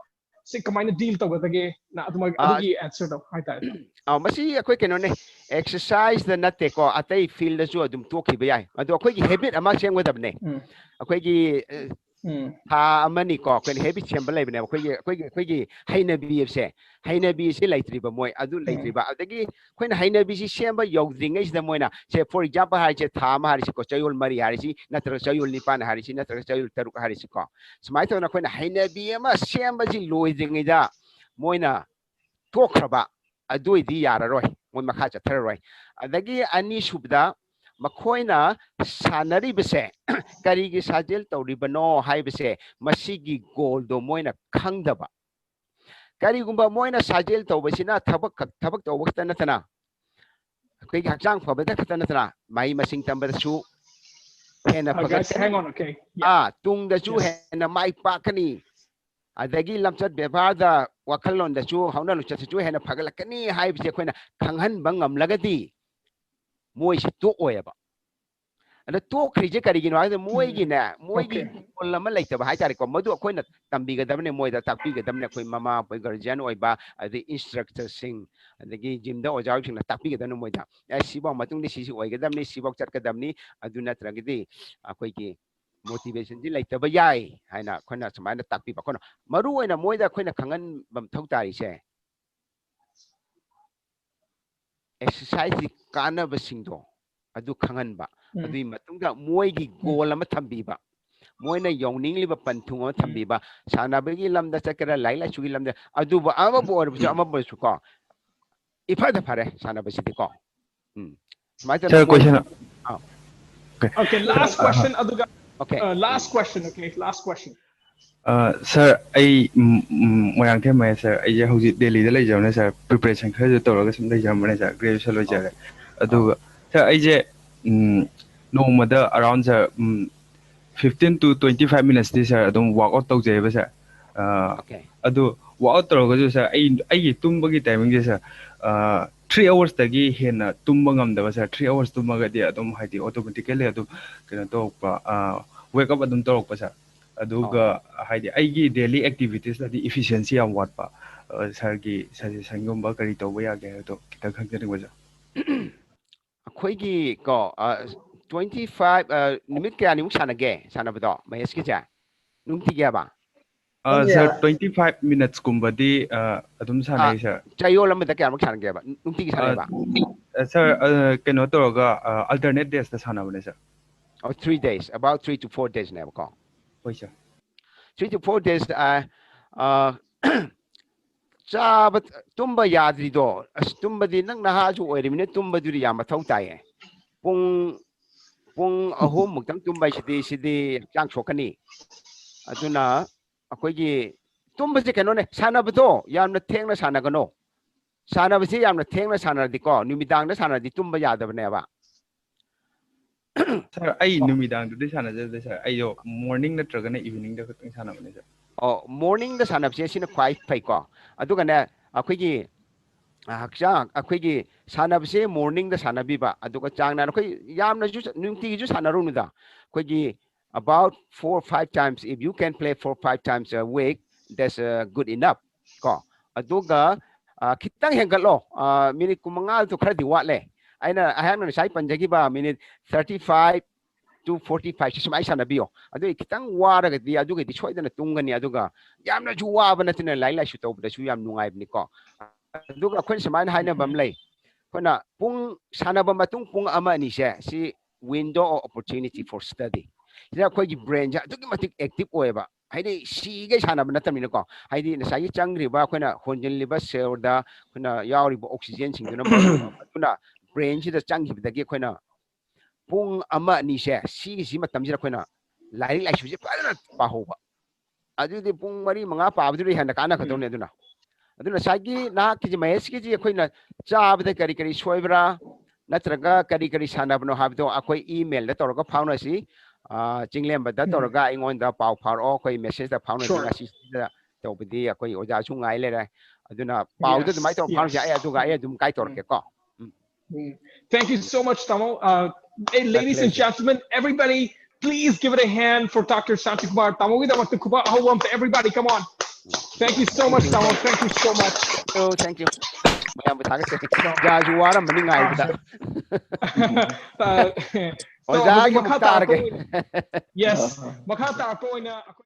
ꯁꯤ ꯀꯃꯥꯏꯅ deal ꯇꯧꯒꯗꯒꯦꯅ ꯑꯗꯨꯃꯥꯏ-, ꯑꯥ, ꯑꯗꯨꯒꯤ answerꯗꯣ ꯍꯥꯏꯇꯥꯔꯦ꯫ ꯑ, ꯃꯁꯤ ꯑꯩꯈꯣꯏ ꯀꯩꯅꯣꯅꯦ, exerciseꯗ ꯅꯠꯇꯦꯀꯣ, ꯑꯇꯩ fieldꯗꯁꯨ ꯑꯗꯨꯝ ꯇꯣꯛꯈꯤꯕ ꯌꯥꯏ꯫ ꯑꯗꯣ ꯑꯩꯈꯣꯏꯒꯤ habit ꯑꯃ ꯁꯦꯝꯒꯗꯕꯅꯦ꯫ ꯎꯝ꯫ ꯑꯩꯈꯣꯏꯒꯤ, ꯑ, ꯎꯝ꯫ ꯊꯥ ꯑꯃꯅꯤꯀꯣ, ꯑꯩꯈꯣꯏꯅ habit ꯁꯦꯝꯕ ꯂꯩꯕꯅꯦꯕ꯫ ꯑꯩꯈꯣꯏꯒꯤ, ꯑꯩꯈꯣꯏꯒꯤ, ꯑꯩꯈꯣꯏꯒꯤ ꯍꯩꯅꯕꯤ ꯑꯁꯦ, ꯍꯩꯅꯕꯤ ꯑꯁꯤ ꯂꯩꯇ꯭ꯔꯤꯕ ꯃꯣꯏ, ꯑꯗꯨ ꯎꯝ꯫ ꯂꯩꯇ꯭ꯔꯤꯕ꯫ ꯑꯗꯒꯤ ꯑꯩꯈꯣꯏꯅ ꯍꯩꯅꯕꯤꯁꯤ ꯁꯦꯝꯕ ꯌꯧꯗ꯭ꯔꯤꯉꯩꯁꯤꯗ ꯃꯣꯏꯅ, ꯁꯦ, for example ꯍꯥꯏꯔꯤꯁꯦ, ꯊꯥ ꯑꯃ ꯍꯥꯏꯔꯤꯁꯤꯀꯣ, ꯆꯌꯣꯜ ꯃꯔꯤ ꯍꯥꯏꯔꯤꯁꯤ, ꯅꯠꯇ꯭ꯔꯒ ꯆꯌꯣꯜ ꯅꯤꯄꯥꯟ ꯍꯥꯏꯔꯤꯁꯤ, ꯅꯠꯇ꯭ꯔꯒ ꯆꯌꯣꯜ ꯇꯔꯨꯛ ꯍꯥꯏꯔꯤꯁꯤꯀꯣ, ꯁꯨꯃꯥꯏꯅ ꯇꯧꯗꯅ ꯑꯩꯈꯣꯏꯅ ꯍꯩꯅꯕꯤ ꯑꯃ ꯁꯦꯝꯕꯁꯤ ꯂꯣꯏꯗ꯭ꯔꯤꯉꯩꯗ ꯃꯣꯏꯅ ꯇꯣꯛꯈ꯭ꯔꯕ, ꯑꯗꯨ ꯑꯣꯏꯗꯤ ꯌꯥꯔꯔꯣꯏ, ꯃꯣꯏ ꯃꯈꯥ ꯆꯠꯊꯔꯔꯣꯏ꯫ ꯑꯗꯒꯤ ꯑꯅꯤꯁꯨꯕꯗ, ꯃꯈꯣꯏꯅ ꯁꯥꯟꯅꯔꯤꯕꯁꯦ ꯀꯔꯤꯒꯤ ꯁꯥꯖꯦꯜ ꯇꯧꯔꯤꯕꯅꯣ ꯍꯥꯏꯕꯁꯦ, ꯃꯁꯤꯒꯤ goalꯗꯣ ꯃꯣꯏꯅ ꯈꯪꯗꯕ꯫ ꯀꯔꯤꯒꯨꯝꯕ ꯃꯣꯏꯅ ꯁꯥꯖꯦꯜ ꯇꯧꯕꯁꯤꯅ ꯊꯕꯛ ꯈꯛ-, ꯊꯕꯛ ꯇꯧꯕ ꯈꯛꯇ ꯅꯠꯇꯅ, ꯑꯩꯈꯣꯏꯒꯤ ꯍꯛꯆꯥꯡ ꯐꯕꯗ ꯈꯛꯇ ꯅꯠꯇꯅ, ꯃꯍꯩ ꯃꯁꯤꯡ ꯇꯝꯕꯗꯁꯨ ꯍꯦꯟꯅ Uh, guys, ꯐꯒꯠꯀꯅꯤ꯫ hang on, okay. Yeah. Ah, ꯇꯨꯡꯗꯁꯨ Yes. ꯍꯦꯟꯅ ꯃꯥꯏ ꯄꯥꯛꯀꯅꯤ꯫ ꯑꯗꯒꯤ ꯂꯝꯆꯠ ꯕꯦꯕꯥꯔꯗ, ꯋꯥꯈꯜꯂꯣꯟꯗꯁꯨ, ꯍꯧꯅ ꯂꯣꯟꯆꯠꯇꯁꯨ ꯍꯦꯟꯅ ꯐꯒꯠꯂꯛꯀꯅꯤ ꯍꯥꯏꯕꯁꯦ ꯑꯩꯈꯣꯏꯅ ꯈꯪꯍꯟꯕ ꯉꯝꯂꯒꯗꯤ ꯃꯣꯏꯁꯤ ꯇꯣꯛꯑꯣꯏꯕ꯫ ꯑꯗ ꯇꯣꯛꯈ꯭ꯔꯤꯁꯦ ꯀꯔꯤꯒꯤꯅꯣ ꯍꯥꯏꯕꯗ ꯃꯣꯏꯒꯤꯅꯦ, ꯃꯣꯏꯒꯤ Okay. goal ꯑꯃ ꯂꯩꯇꯕ ꯍꯥꯏꯇꯥꯔꯦꯀꯣ꯫ ꯃꯗꯨ ꯑꯩꯈꯣꯏꯅ ꯇꯝꯕꯤꯒꯗꯕꯅꯦ, ꯃꯣꯏꯗ ꯇꯥꯛꯄꯤꯒꯗꯕꯅꯦ꯫ ꯑꯩꯈꯣꯏ ꯃꯃꯥ, ꯑꯩꯈꯣꯏ guardian ꯑꯣꯏꯕ, ꯑꯗꯩ instructorꯁꯤꯡ, ꯑꯗꯒꯤ gymꯗ ꯑꯣꯖꯥ ꯑꯣꯏꯕꯁꯤꯡꯅ ꯇꯥꯛꯄꯤꯒꯗꯕꯅꯤ ꯃꯣꯏꯗ꯫ ꯑꯦ, ꯁꯤꯐꯥꯎ ꯃꯇꯨꯡꯗꯤ ꯁꯤꯁꯤ ꯑꯣꯏꯒꯗꯕꯅꯤ, ꯁꯤꯐꯥꯎ ꯆꯠꯀꯗꯕꯅꯤ꯫ ꯑꯗꯨ ꯅꯠꯇ꯭ꯔꯒꯗꯤ ꯑꯩꯈꯣꯏꯒꯤ ꯃꯣꯇꯤꯚꯦꯁꯟꯁꯤ ꯂꯩꯇꯕ ꯌꯥꯏ ꯍꯥꯏꯅ ꯑꯩꯈꯣꯏꯅ ꯁꯨꯃꯥꯏꯅ ꯇꯥꯛꯄꯤꯕ꯫ ꯑꯩꯈꯣꯏꯅ ꯃꯔꯨ ꯑꯣꯏꯅ ꯃꯣꯏꯗ ꯑꯩꯈꯣꯏꯅ ꯈꯪꯍꯟꯕ ꯃꯊꯧ ꯇꯥꯔꯤꯁꯦ, ꯑꯦꯛꯁꯔꯁꯥꯏꯖꯀꯤ ꯀꯥꯟꯅꯕꯁꯤꯡꯗꯣ ꯑꯗꯨ ꯈꯪꯍꯟꯕ꯫ ꯎꯝ꯫ ꯑꯗꯨꯒꯤ ꯃꯇꯨꯡꯗ ꯃꯣꯏꯒꯤ ꯒꯣꯜ ꯑꯃ ꯊꯝꯕꯤꯕ, ꯃꯣꯏꯅ ꯌꯧꯅꯤꯡꯂꯤꯕ ꯄꯟꯊꯨꯡ ꯑꯃ ꯊꯝꯕꯤꯕ, ꯁꯥꯟꯅꯕꯒꯤ ꯂꯝꯗ ꯆꯠꯀꯦꯔꯥ, ꯂꯥꯏꯔꯤꯛ ꯂꯥꯏꯁꯨꯒꯤ ꯂꯝꯗ, ꯑꯗꯨꯕꯨ ꯑꯃꯕꯨ ꯑꯣꯏꯔꯕꯁꯨ ꯑꯃꯕꯨ ꯑꯣꯏꯔꯁꯨꯀꯣ, ꯏꯐꯗ ꯐꯔꯦ ꯁꯥꯟꯅꯕꯁꯤꯗꯤꯀꯣ꯫ ꯎꯝ꯫ ꯁꯨꯃꯥꯏꯅ ꯇꯧꯗꯅ Sir, ꯃꯣꯏ- question. ꯑꯥ꯫ Okay. Okay, last Uh, question. ꯑꯗꯨꯒ Okay. Uh, last question. Okay, last question. ꯑ, ꯁꯥꯔ, ꯑꯩ ꯎꯝ, ꯎꯝ, ꯃꯣꯏꯔꯥꯡꯊꯦꯝ ꯃꯍꯦꯁ ꯁꯥꯔ꯫ ꯑꯩꯁꯦ ꯍꯧꯖꯤꯛ ꯗꯦꯜꯂꯤꯗ ꯂꯩꯖꯕꯅꯦ ꯁꯥꯔ꯫ ꯄ꯭ꯔꯤꯄꯦꯔꯦꯁꯟ ꯈꯔꯁꯨ ꯇꯧꯔꯒ ꯁꯨꯝ ꯂꯩꯖꯔꯝꯕꯅꯦ ꯁꯥꯔ꯫ ꯒ꯭ꯔꯦꯖꯨꯑꯦꯁꯟ ꯂꯣꯏꯖꯔꯦ꯫ ꯑꯗꯨꯒ ꯁꯥꯔ, ꯑꯩꯁꯦ ꯎꯝ, ꯅꯣꯡꯃꯗ ꯑꯔꯥꯎꯟ ꯁꯥꯔ ꯎꯝ, ꯐꯤꯐꯇꯤꯟ ꯇꯨ ꯇ꯭ꯋꯦꯟꯇꯤ ꯐꯥꯏꯚ ꯃꯤꯅꯠꯁꯇꯤ ꯁꯥꯔ ꯑꯗꯨꯝ ꯋꯥꯛ ꯑꯥꯎꯠ ꯇꯧꯖꯩꯑꯕ ꯁꯥꯔ꯫ ꯑ, Okay. ꯑꯗꯨ ꯋꯥꯛ ꯑꯥꯎꯠ ꯇꯧꯔꯒꯁꯨ ꯁꯥꯔ, ꯑꯩ ꯑꯩꯒꯤ ꯇꯨꯝꯕꯒꯤ ꯇꯥꯏꯃꯤꯡꯁꯦ ꯁꯥꯔ, ꯊ꯭ꯔꯤ ꯑꯋꯥꯔꯁꯇꯒꯤ ꯍꯦꯟꯅ ꯇꯨꯝꯕ ꯉꯝꯗꯕ ꯁꯥꯔ꯫ ꯊ꯭ꯔꯤ ꯑꯋꯥꯔꯁ ꯇꯨꯝꯃꯒꯗꯤ ꯑꯗꯨꯝ ꯍꯥꯏꯗꯤ ꯑꯣꯇꯣꯃꯦꯇꯤꯀꯦꯜꯂꯤ ꯑꯗꯨꯝ ꯀꯩꯅꯣ ꯇꯧꯔꯛꯄ, ꯋꯦꯛ ꯑꯞ ꯑꯗꯨꯝ ꯇꯧꯔꯛꯄ ꯁꯥꯔ꯫ ꯑꯗꯨꯒ ꯍꯥꯏꯗꯤ ꯑꯩꯒꯤ ꯗꯦꯂꯤ ꯑꯦꯛꯇꯤꯚꯤꯇꯤꯁꯇꯗꯤ ꯏꯐꯤꯁꯤꯌꯦꯟꯁꯤ ꯌꯥꯝ ꯋꯥꯠꯄ꯫ ꯑ, ꯁꯥꯔꯒꯤ ꯁꯖꯦꯁꯟꯒꯨꯝꯕ ꯀꯔꯤ ꯇꯧꯕ ꯌꯥꯒꯦ ꯍꯥꯏꯕꯗꯣ ꯈꯤꯇꯪ ꯈꯪꯖꯅꯤꯡꯕ ꯁꯥꯔ꯫ ꯑꯩꯈꯣꯏꯒꯤ ꯀꯣ, ꯑ, ꯇ꯭ꯋꯦꯟꯇꯤ ꯐꯥꯏꯚ, ꯑ, ꯅꯨꯃꯤꯠ ꯀꯌꯥꯅꯤꯃꯨꯛ ꯁꯥꯟꯅꯒꯦ ꯁꯥꯟꯅꯕꯗꯣ ꯃꯍꯦꯁꯀꯤꯁꯦ? ꯅꯨꯡꯇꯤꯒꯤ ꯍꯥꯏꯕ? ꯑ, ꯁꯥꯔ, ꯇ꯭ꯋꯦꯟꯇꯤ ꯐꯥꯏꯚ ꯃꯤꯅꯠꯁꯀꯨꯝꯕꯗꯤ ꯑ, ꯑꯗꯨꯝ ꯁꯥꯟꯅꯩ ꯁꯥꯔ꯫ ꯆꯌꯣꯜ ꯑꯃꯗ ꯀꯌꯥꯃꯨꯛ ꯁꯥꯟꯅꯒꯦꯕ? ꯅꯨꯡꯇꯤꯒꯤ ꯁꯥꯟꯅꯩꯕ? ꯑ, ꯁꯥꯔ, ꯑ, ꯀꯩꯅꯣ ꯇꯧꯔꯒ ꯑꯜꯇꯔꯅꯦꯠ ꯗꯦꯖꯇ ꯁꯥꯟꯅꯕꯅꯦ ꯁꯥꯔ꯫ Oh, three days, about three to four days ꯅꯦꯕꯀꯣ꯫ ꯍꯣꯏ ꯁꯥꯔ꯫ Three to four days, ꯑ, ꯑ, ꯆꯥꯕ ꯇꯨꯝꯕ ꯌꯥꯗ꯭ꯔꯤꯗꯣ, ꯑꯁ, ꯇꯨꯝꯕꯗꯤ ꯅꯪ ꯅꯍꯥꯁꯨ ꯑꯣꯏꯔꯤꯃꯤꯅ ꯇꯨꯝꯕꯗꯨꯗꯤ ꯌꯥꯝ ꯃꯊꯧ ꯇꯥꯏꯌꯦ꯫ ꯄꯨꯡ ꯄꯨꯡ ꯑꯍꯨꯝ ꯃꯨꯛꯇꯪ ꯇꯨꯝꯕ ꯍꯥꯏꯁꯤꯗꯤ, ꯁꯤꯗꯤ ꯍꯛꯆꯥꯡ ꯁꯣꯛꯀꯅꯤ꯫ ꯑꯗꯨꯅ ꯑꯩꯈꯣꯏꯒꯤ ꯇꯨꯝꯕꯁꯦ ꯀꯩꯅꯣꯅꯦ, ꯁꯥꯟꯅꯕꯗꯣ ꯌꯥꯝꯅ ꯊꯦꯡꯅ ꯁꯥꯟꯅꯒꯅꯣ꯫ ꯁꯥꯟꯅꯕꯁꯤ ꯌꯥꯝꯅ ꯊꯦꯡꯅ ꯁꯥꯟꯅꯔꯗꯤꯀꯣ, ꯅꯨꯃꯤꯗꯥꯡꯗ ꯁꯥꯟꯅꯔꯗꯤ ꯇꯨꯝꯕ ꯌꯥꯗꯕꯅꯦꯕ꯫ ꯁꯥꯔ, ꯑꯩ ꯀꯣ꯫ ꯅꯨꯃꯤꯗꯥꯡꯗꯗꯤ ꯁꯥꯟꯅꯖꯗꯦ ꯁꯥꯔ꯫ ꯑꯩꯗꯣ ꯃꯣꯔꯅꯤꯡ ꯅꯠꯇ꯭ꯔꯒꯅ ꯏꯚꯤꯅꯤꯡꯗ ꯈꯛꯇꯪ ꯁꯥꯟꯅꯕꯅꯦ ꯁꯥꯔ꯫ ꯑꯣ, ꯃꯣꯔꯅꯤꯡꯗ ꯁꯥꯟꯅꯕꯁꯦ ꯁꯤꯅ ꯈ꯭ꯋꯥꯏ ꯐꯩꯀꯣ꯫ ꯑꯗꯨꯒꯅꯦ, ꯑꯩꯈꯣꯏꯒꯤ, ꯑ, ꯍꯛꯆꯥꯡ, ꯑꯩꯈꯣꯏꯒꯤ ꯁꯥꯟꯅꯕꯁꯦ ꯃꯣꯔꯅꯤꯡꯗ ꯁꯥꯟꯅꯕꯤꯕ, ꯑꯗꯨꯒ ꯆꯥꯡ ꯅꯥꯏꯅ, ꯑꯩꯈꯣꯏ ꯌꯥꯝꯅꯁꯨ ꯅꯨꯡꯇꯤꯒꯤꯁꯨ ꯁꯥꯟꯅꯔꯨꯅꯨꯗ, ꯑꯩꯈꯣꯏꯒꯤ about four five times, if you can play four five times a week, that's, uh, good enough ꯀꯣ꯫ ꯑꯗꯨꯒ, ꯑ, ꯈꯤꯇꯪ ꯍꯦꯟꯒꯠꯂꯣ, ꯑ, ꯃꯤꯅꯤꯠ ꯀꯨꯟꯃꯉꯥꯗꯨ ꯈꯔꯗꯤ ꯋꯥꯠꯂꯦ꯫ ꯑꯩꯅ, ꯑꯩꯍꯥꯛꯅ ꯉꯁꯥꯏ ꯄꯟꯖꯈꯤꯕ minute thirty five, to forty five ꯁꯤ ꯁꯨꯃꯥꯏꯅ ꯁꯥꯟꯅꯕꯤꯌꯣ꯫ ꯑꯗꯨ ꯈꯤꯇꯪ ꯋꯥꯔꯒꯗꯤ ꯑꯗꯨꯒꯤꯗꯤ ꯁꯣꯏꯗꯅ ꯇꯨꯝꯒꯅꯤ꯫ ꯑꯗꯨꯒ ꯌꯥꯝꯅꯁꯨ ꯋꯥꯕ ꯅꯠꯇꯅ ꯂꯥꯏꯔꯤꯛ ꯂꯥꯏꯁꯨ ꯇꯧꯕꯗꯁꯨ ꯌꯥꯝ ꯅꯨꯡꯉꯥꯏꯕꯅꯤꯀꯣ꯫ ꯑꯗꯨꯒ ꯑꯩꯈꯣꯏꯅ ꯁꯨꯃꯥꯏꯅ ꯍꯥꯏꯅꯕ ꯑꯃ ꯂꯩ꯫ ꯑꯩꯈꯣꯏꯅ ꯄꯨꯡ ꯁꯥꯟꯅꯕ ꯃꯇꯨꯡ ꯄꯨꯡ ꯑꯃ ꯑꯅꯤꯁꯦ ꯁꯤ window of opportunity for study꯫ ꯁꯤꯗ ꯑꯩꯈꯣꯏꯒꯤ brainꯁꯦ ꯑꯗꯨꯛꯀꯤ ꯃꯇꯤꯛ active ꯑꯣꯏꯌꯦꯕ꯫ ꯍꯥꯏꯗꯤ ꯁꯤꯒꯩ ꯁꯥꯟꯅꯕ ꯅꯠꯇꯕꯅꯤꯅꯀꯣ꯫ ꯍꯥꯏꯗꯤ ꯉꯁꯥꯏꯒꯤ ꯆꯪꯈ꯭ꯔꯤꯕ ꯑꯩꯈꯣꯏꯅ ꯍꯣꯟꯖꯤꯜꯂꯤꯕ cellꯗ ꯑꯩꯈꯣꯏꯅ ꯌꯥꯎꯔꯤꯕ oxygenꯁꯤꯡꯗꯨꯅ ꯃꯔꯝ ꯑꯣꯏꯔꯒ ꯑꯗꯨꯅ brainꯁꯤꯗ ꯆꯪꯈꯤꯕꯗꯒꯤ ꯑꯩꯈꯣꯏꯅ ꯄꯨꯡ ꯑꯃ ꯑꯅꯤꯁꯦ ꯁꯤꯒꯤꯁꯤ ꯃꯇꯝꯁꯤꯗ ꯑꯩꯈꯣꯏꯅ ꯂꯥꯏꯔꯤꯛ ꯂꯥꯏꯁꯨꯁꯦ ꯐꯖꯅ ꯄꯥꯍꯧꯕ꯫ ꯑꯗꯨꯗꯤ ꯄꯨꯡ ꯃꯔꯤ ꯃꯉꯥ ꯄꯥꯕꯗꯨꯗ ꯍꯦꯟꯅ ꯀꯥꯟꯅꯒꯗꯧꯅꯦ꯫ ꯑꯗꯨꯅ ꯑꯗꯨꯅ ꯉꯁꯥꯏꯒꯤ ꯅꯍꯥꯛꯀꯤꯁꯤ ꯃꯍꯦꯁꯀꯤꯁꯤ ꯑꯩꯈꯣꯏꯅ ꯆꯥꯕꯗ ꯀꯔꯤ ꯀꯔꯤ ꯁꯣꯏꯕ꯭ꯔꯥ ꯅꯠꯇ꯭ꯔꯒ ꯀꯔꯤ ꯀꯔꯤ ꯁꯥꯟꯅꯕꯅꯣ ꯍꯥꯏꯕꯗꯣ ꯑꯩꯈꯣꯏ emailꯗ ꯇꯧꯔꯒ ꯐꯥꯎꯅꯁꯤ꯫ ꯑ, ꯆꯤꯡꯂꯦꯝꯕꯗ ꯎꯝ꯫ ꯇꯧꯔꯒ ꯑꯩꯉꯣꯟꯗ ꯄꯥꯎ ꯐꯥꯎꯔꯛꯑꯣ꯫ ꯑꯩꯈꯣꯏ messageꯇ ꯐꯥꯎꯅꯁꯤ꯫ Sure. ꯉꯁꯤꯁꯤꯗ ꯇꯧꯕꯗꯤ ꯑꯩꯈꯣꯏ ꯑꯣꯖꯥꯁꯨ ꯉꯥꯏ ꯂꯩꯔꯦ꯫ ꯑꯗꯨꯅ ꯄꯥꯎꯗ ꯑꯗꯨꯃꯥꯏꯅ ꯇꯧꯔ ꯐꯥꯎꯅꯁꯤ꯫ Yes, ꯑꯩ ꯑꯗꯨꯒ ꯑꯩ yes. ꯑꯗꯨꯝ guide ꯇꯧꯔꯛꯀꯦꯀꯣ꯫ ꯎꯝ꯫ Mm. Thank you so much, Tamo. Uh, hey, ladies and gentlemen, everybody, please give it a hand for Doctor Shantikumar. ꯇꯥꯃꯣꯒꯤꯗꯃꯛꯇ ꯈꯨꯕꯥꯛ ꯑꯍꯧꯕ ꯑꯝꯇ, everybody, come on. Thank you so much, Tamo. Thank you so much. Oh, thank you. ꯃꯌꯥꯝꯕꯨ ꯊꯥꯒꯠꯆꯔꯤ꯫ ꯑꯣꯖꯥꯁꯨ ꯋꯥꯔꯝꯃꯅꯤ ꯉꯥꯏꯕꯗ꯫ Uh, so, ꯑꯣꯖꯥꯒꯤ ꯃꯈꯥ ꯑꯃꯨꯛ ꯇꯥꯔꯛꯄ ꯇꯥꯔꯒꯦ꯫ ꯑꯣꯏꯅ, yes, ꯃꯈꯥ ꯇꯥꯔꯛꯄ ꯑꯣꯏꯅ ꯑꯩꯈꯣꯏ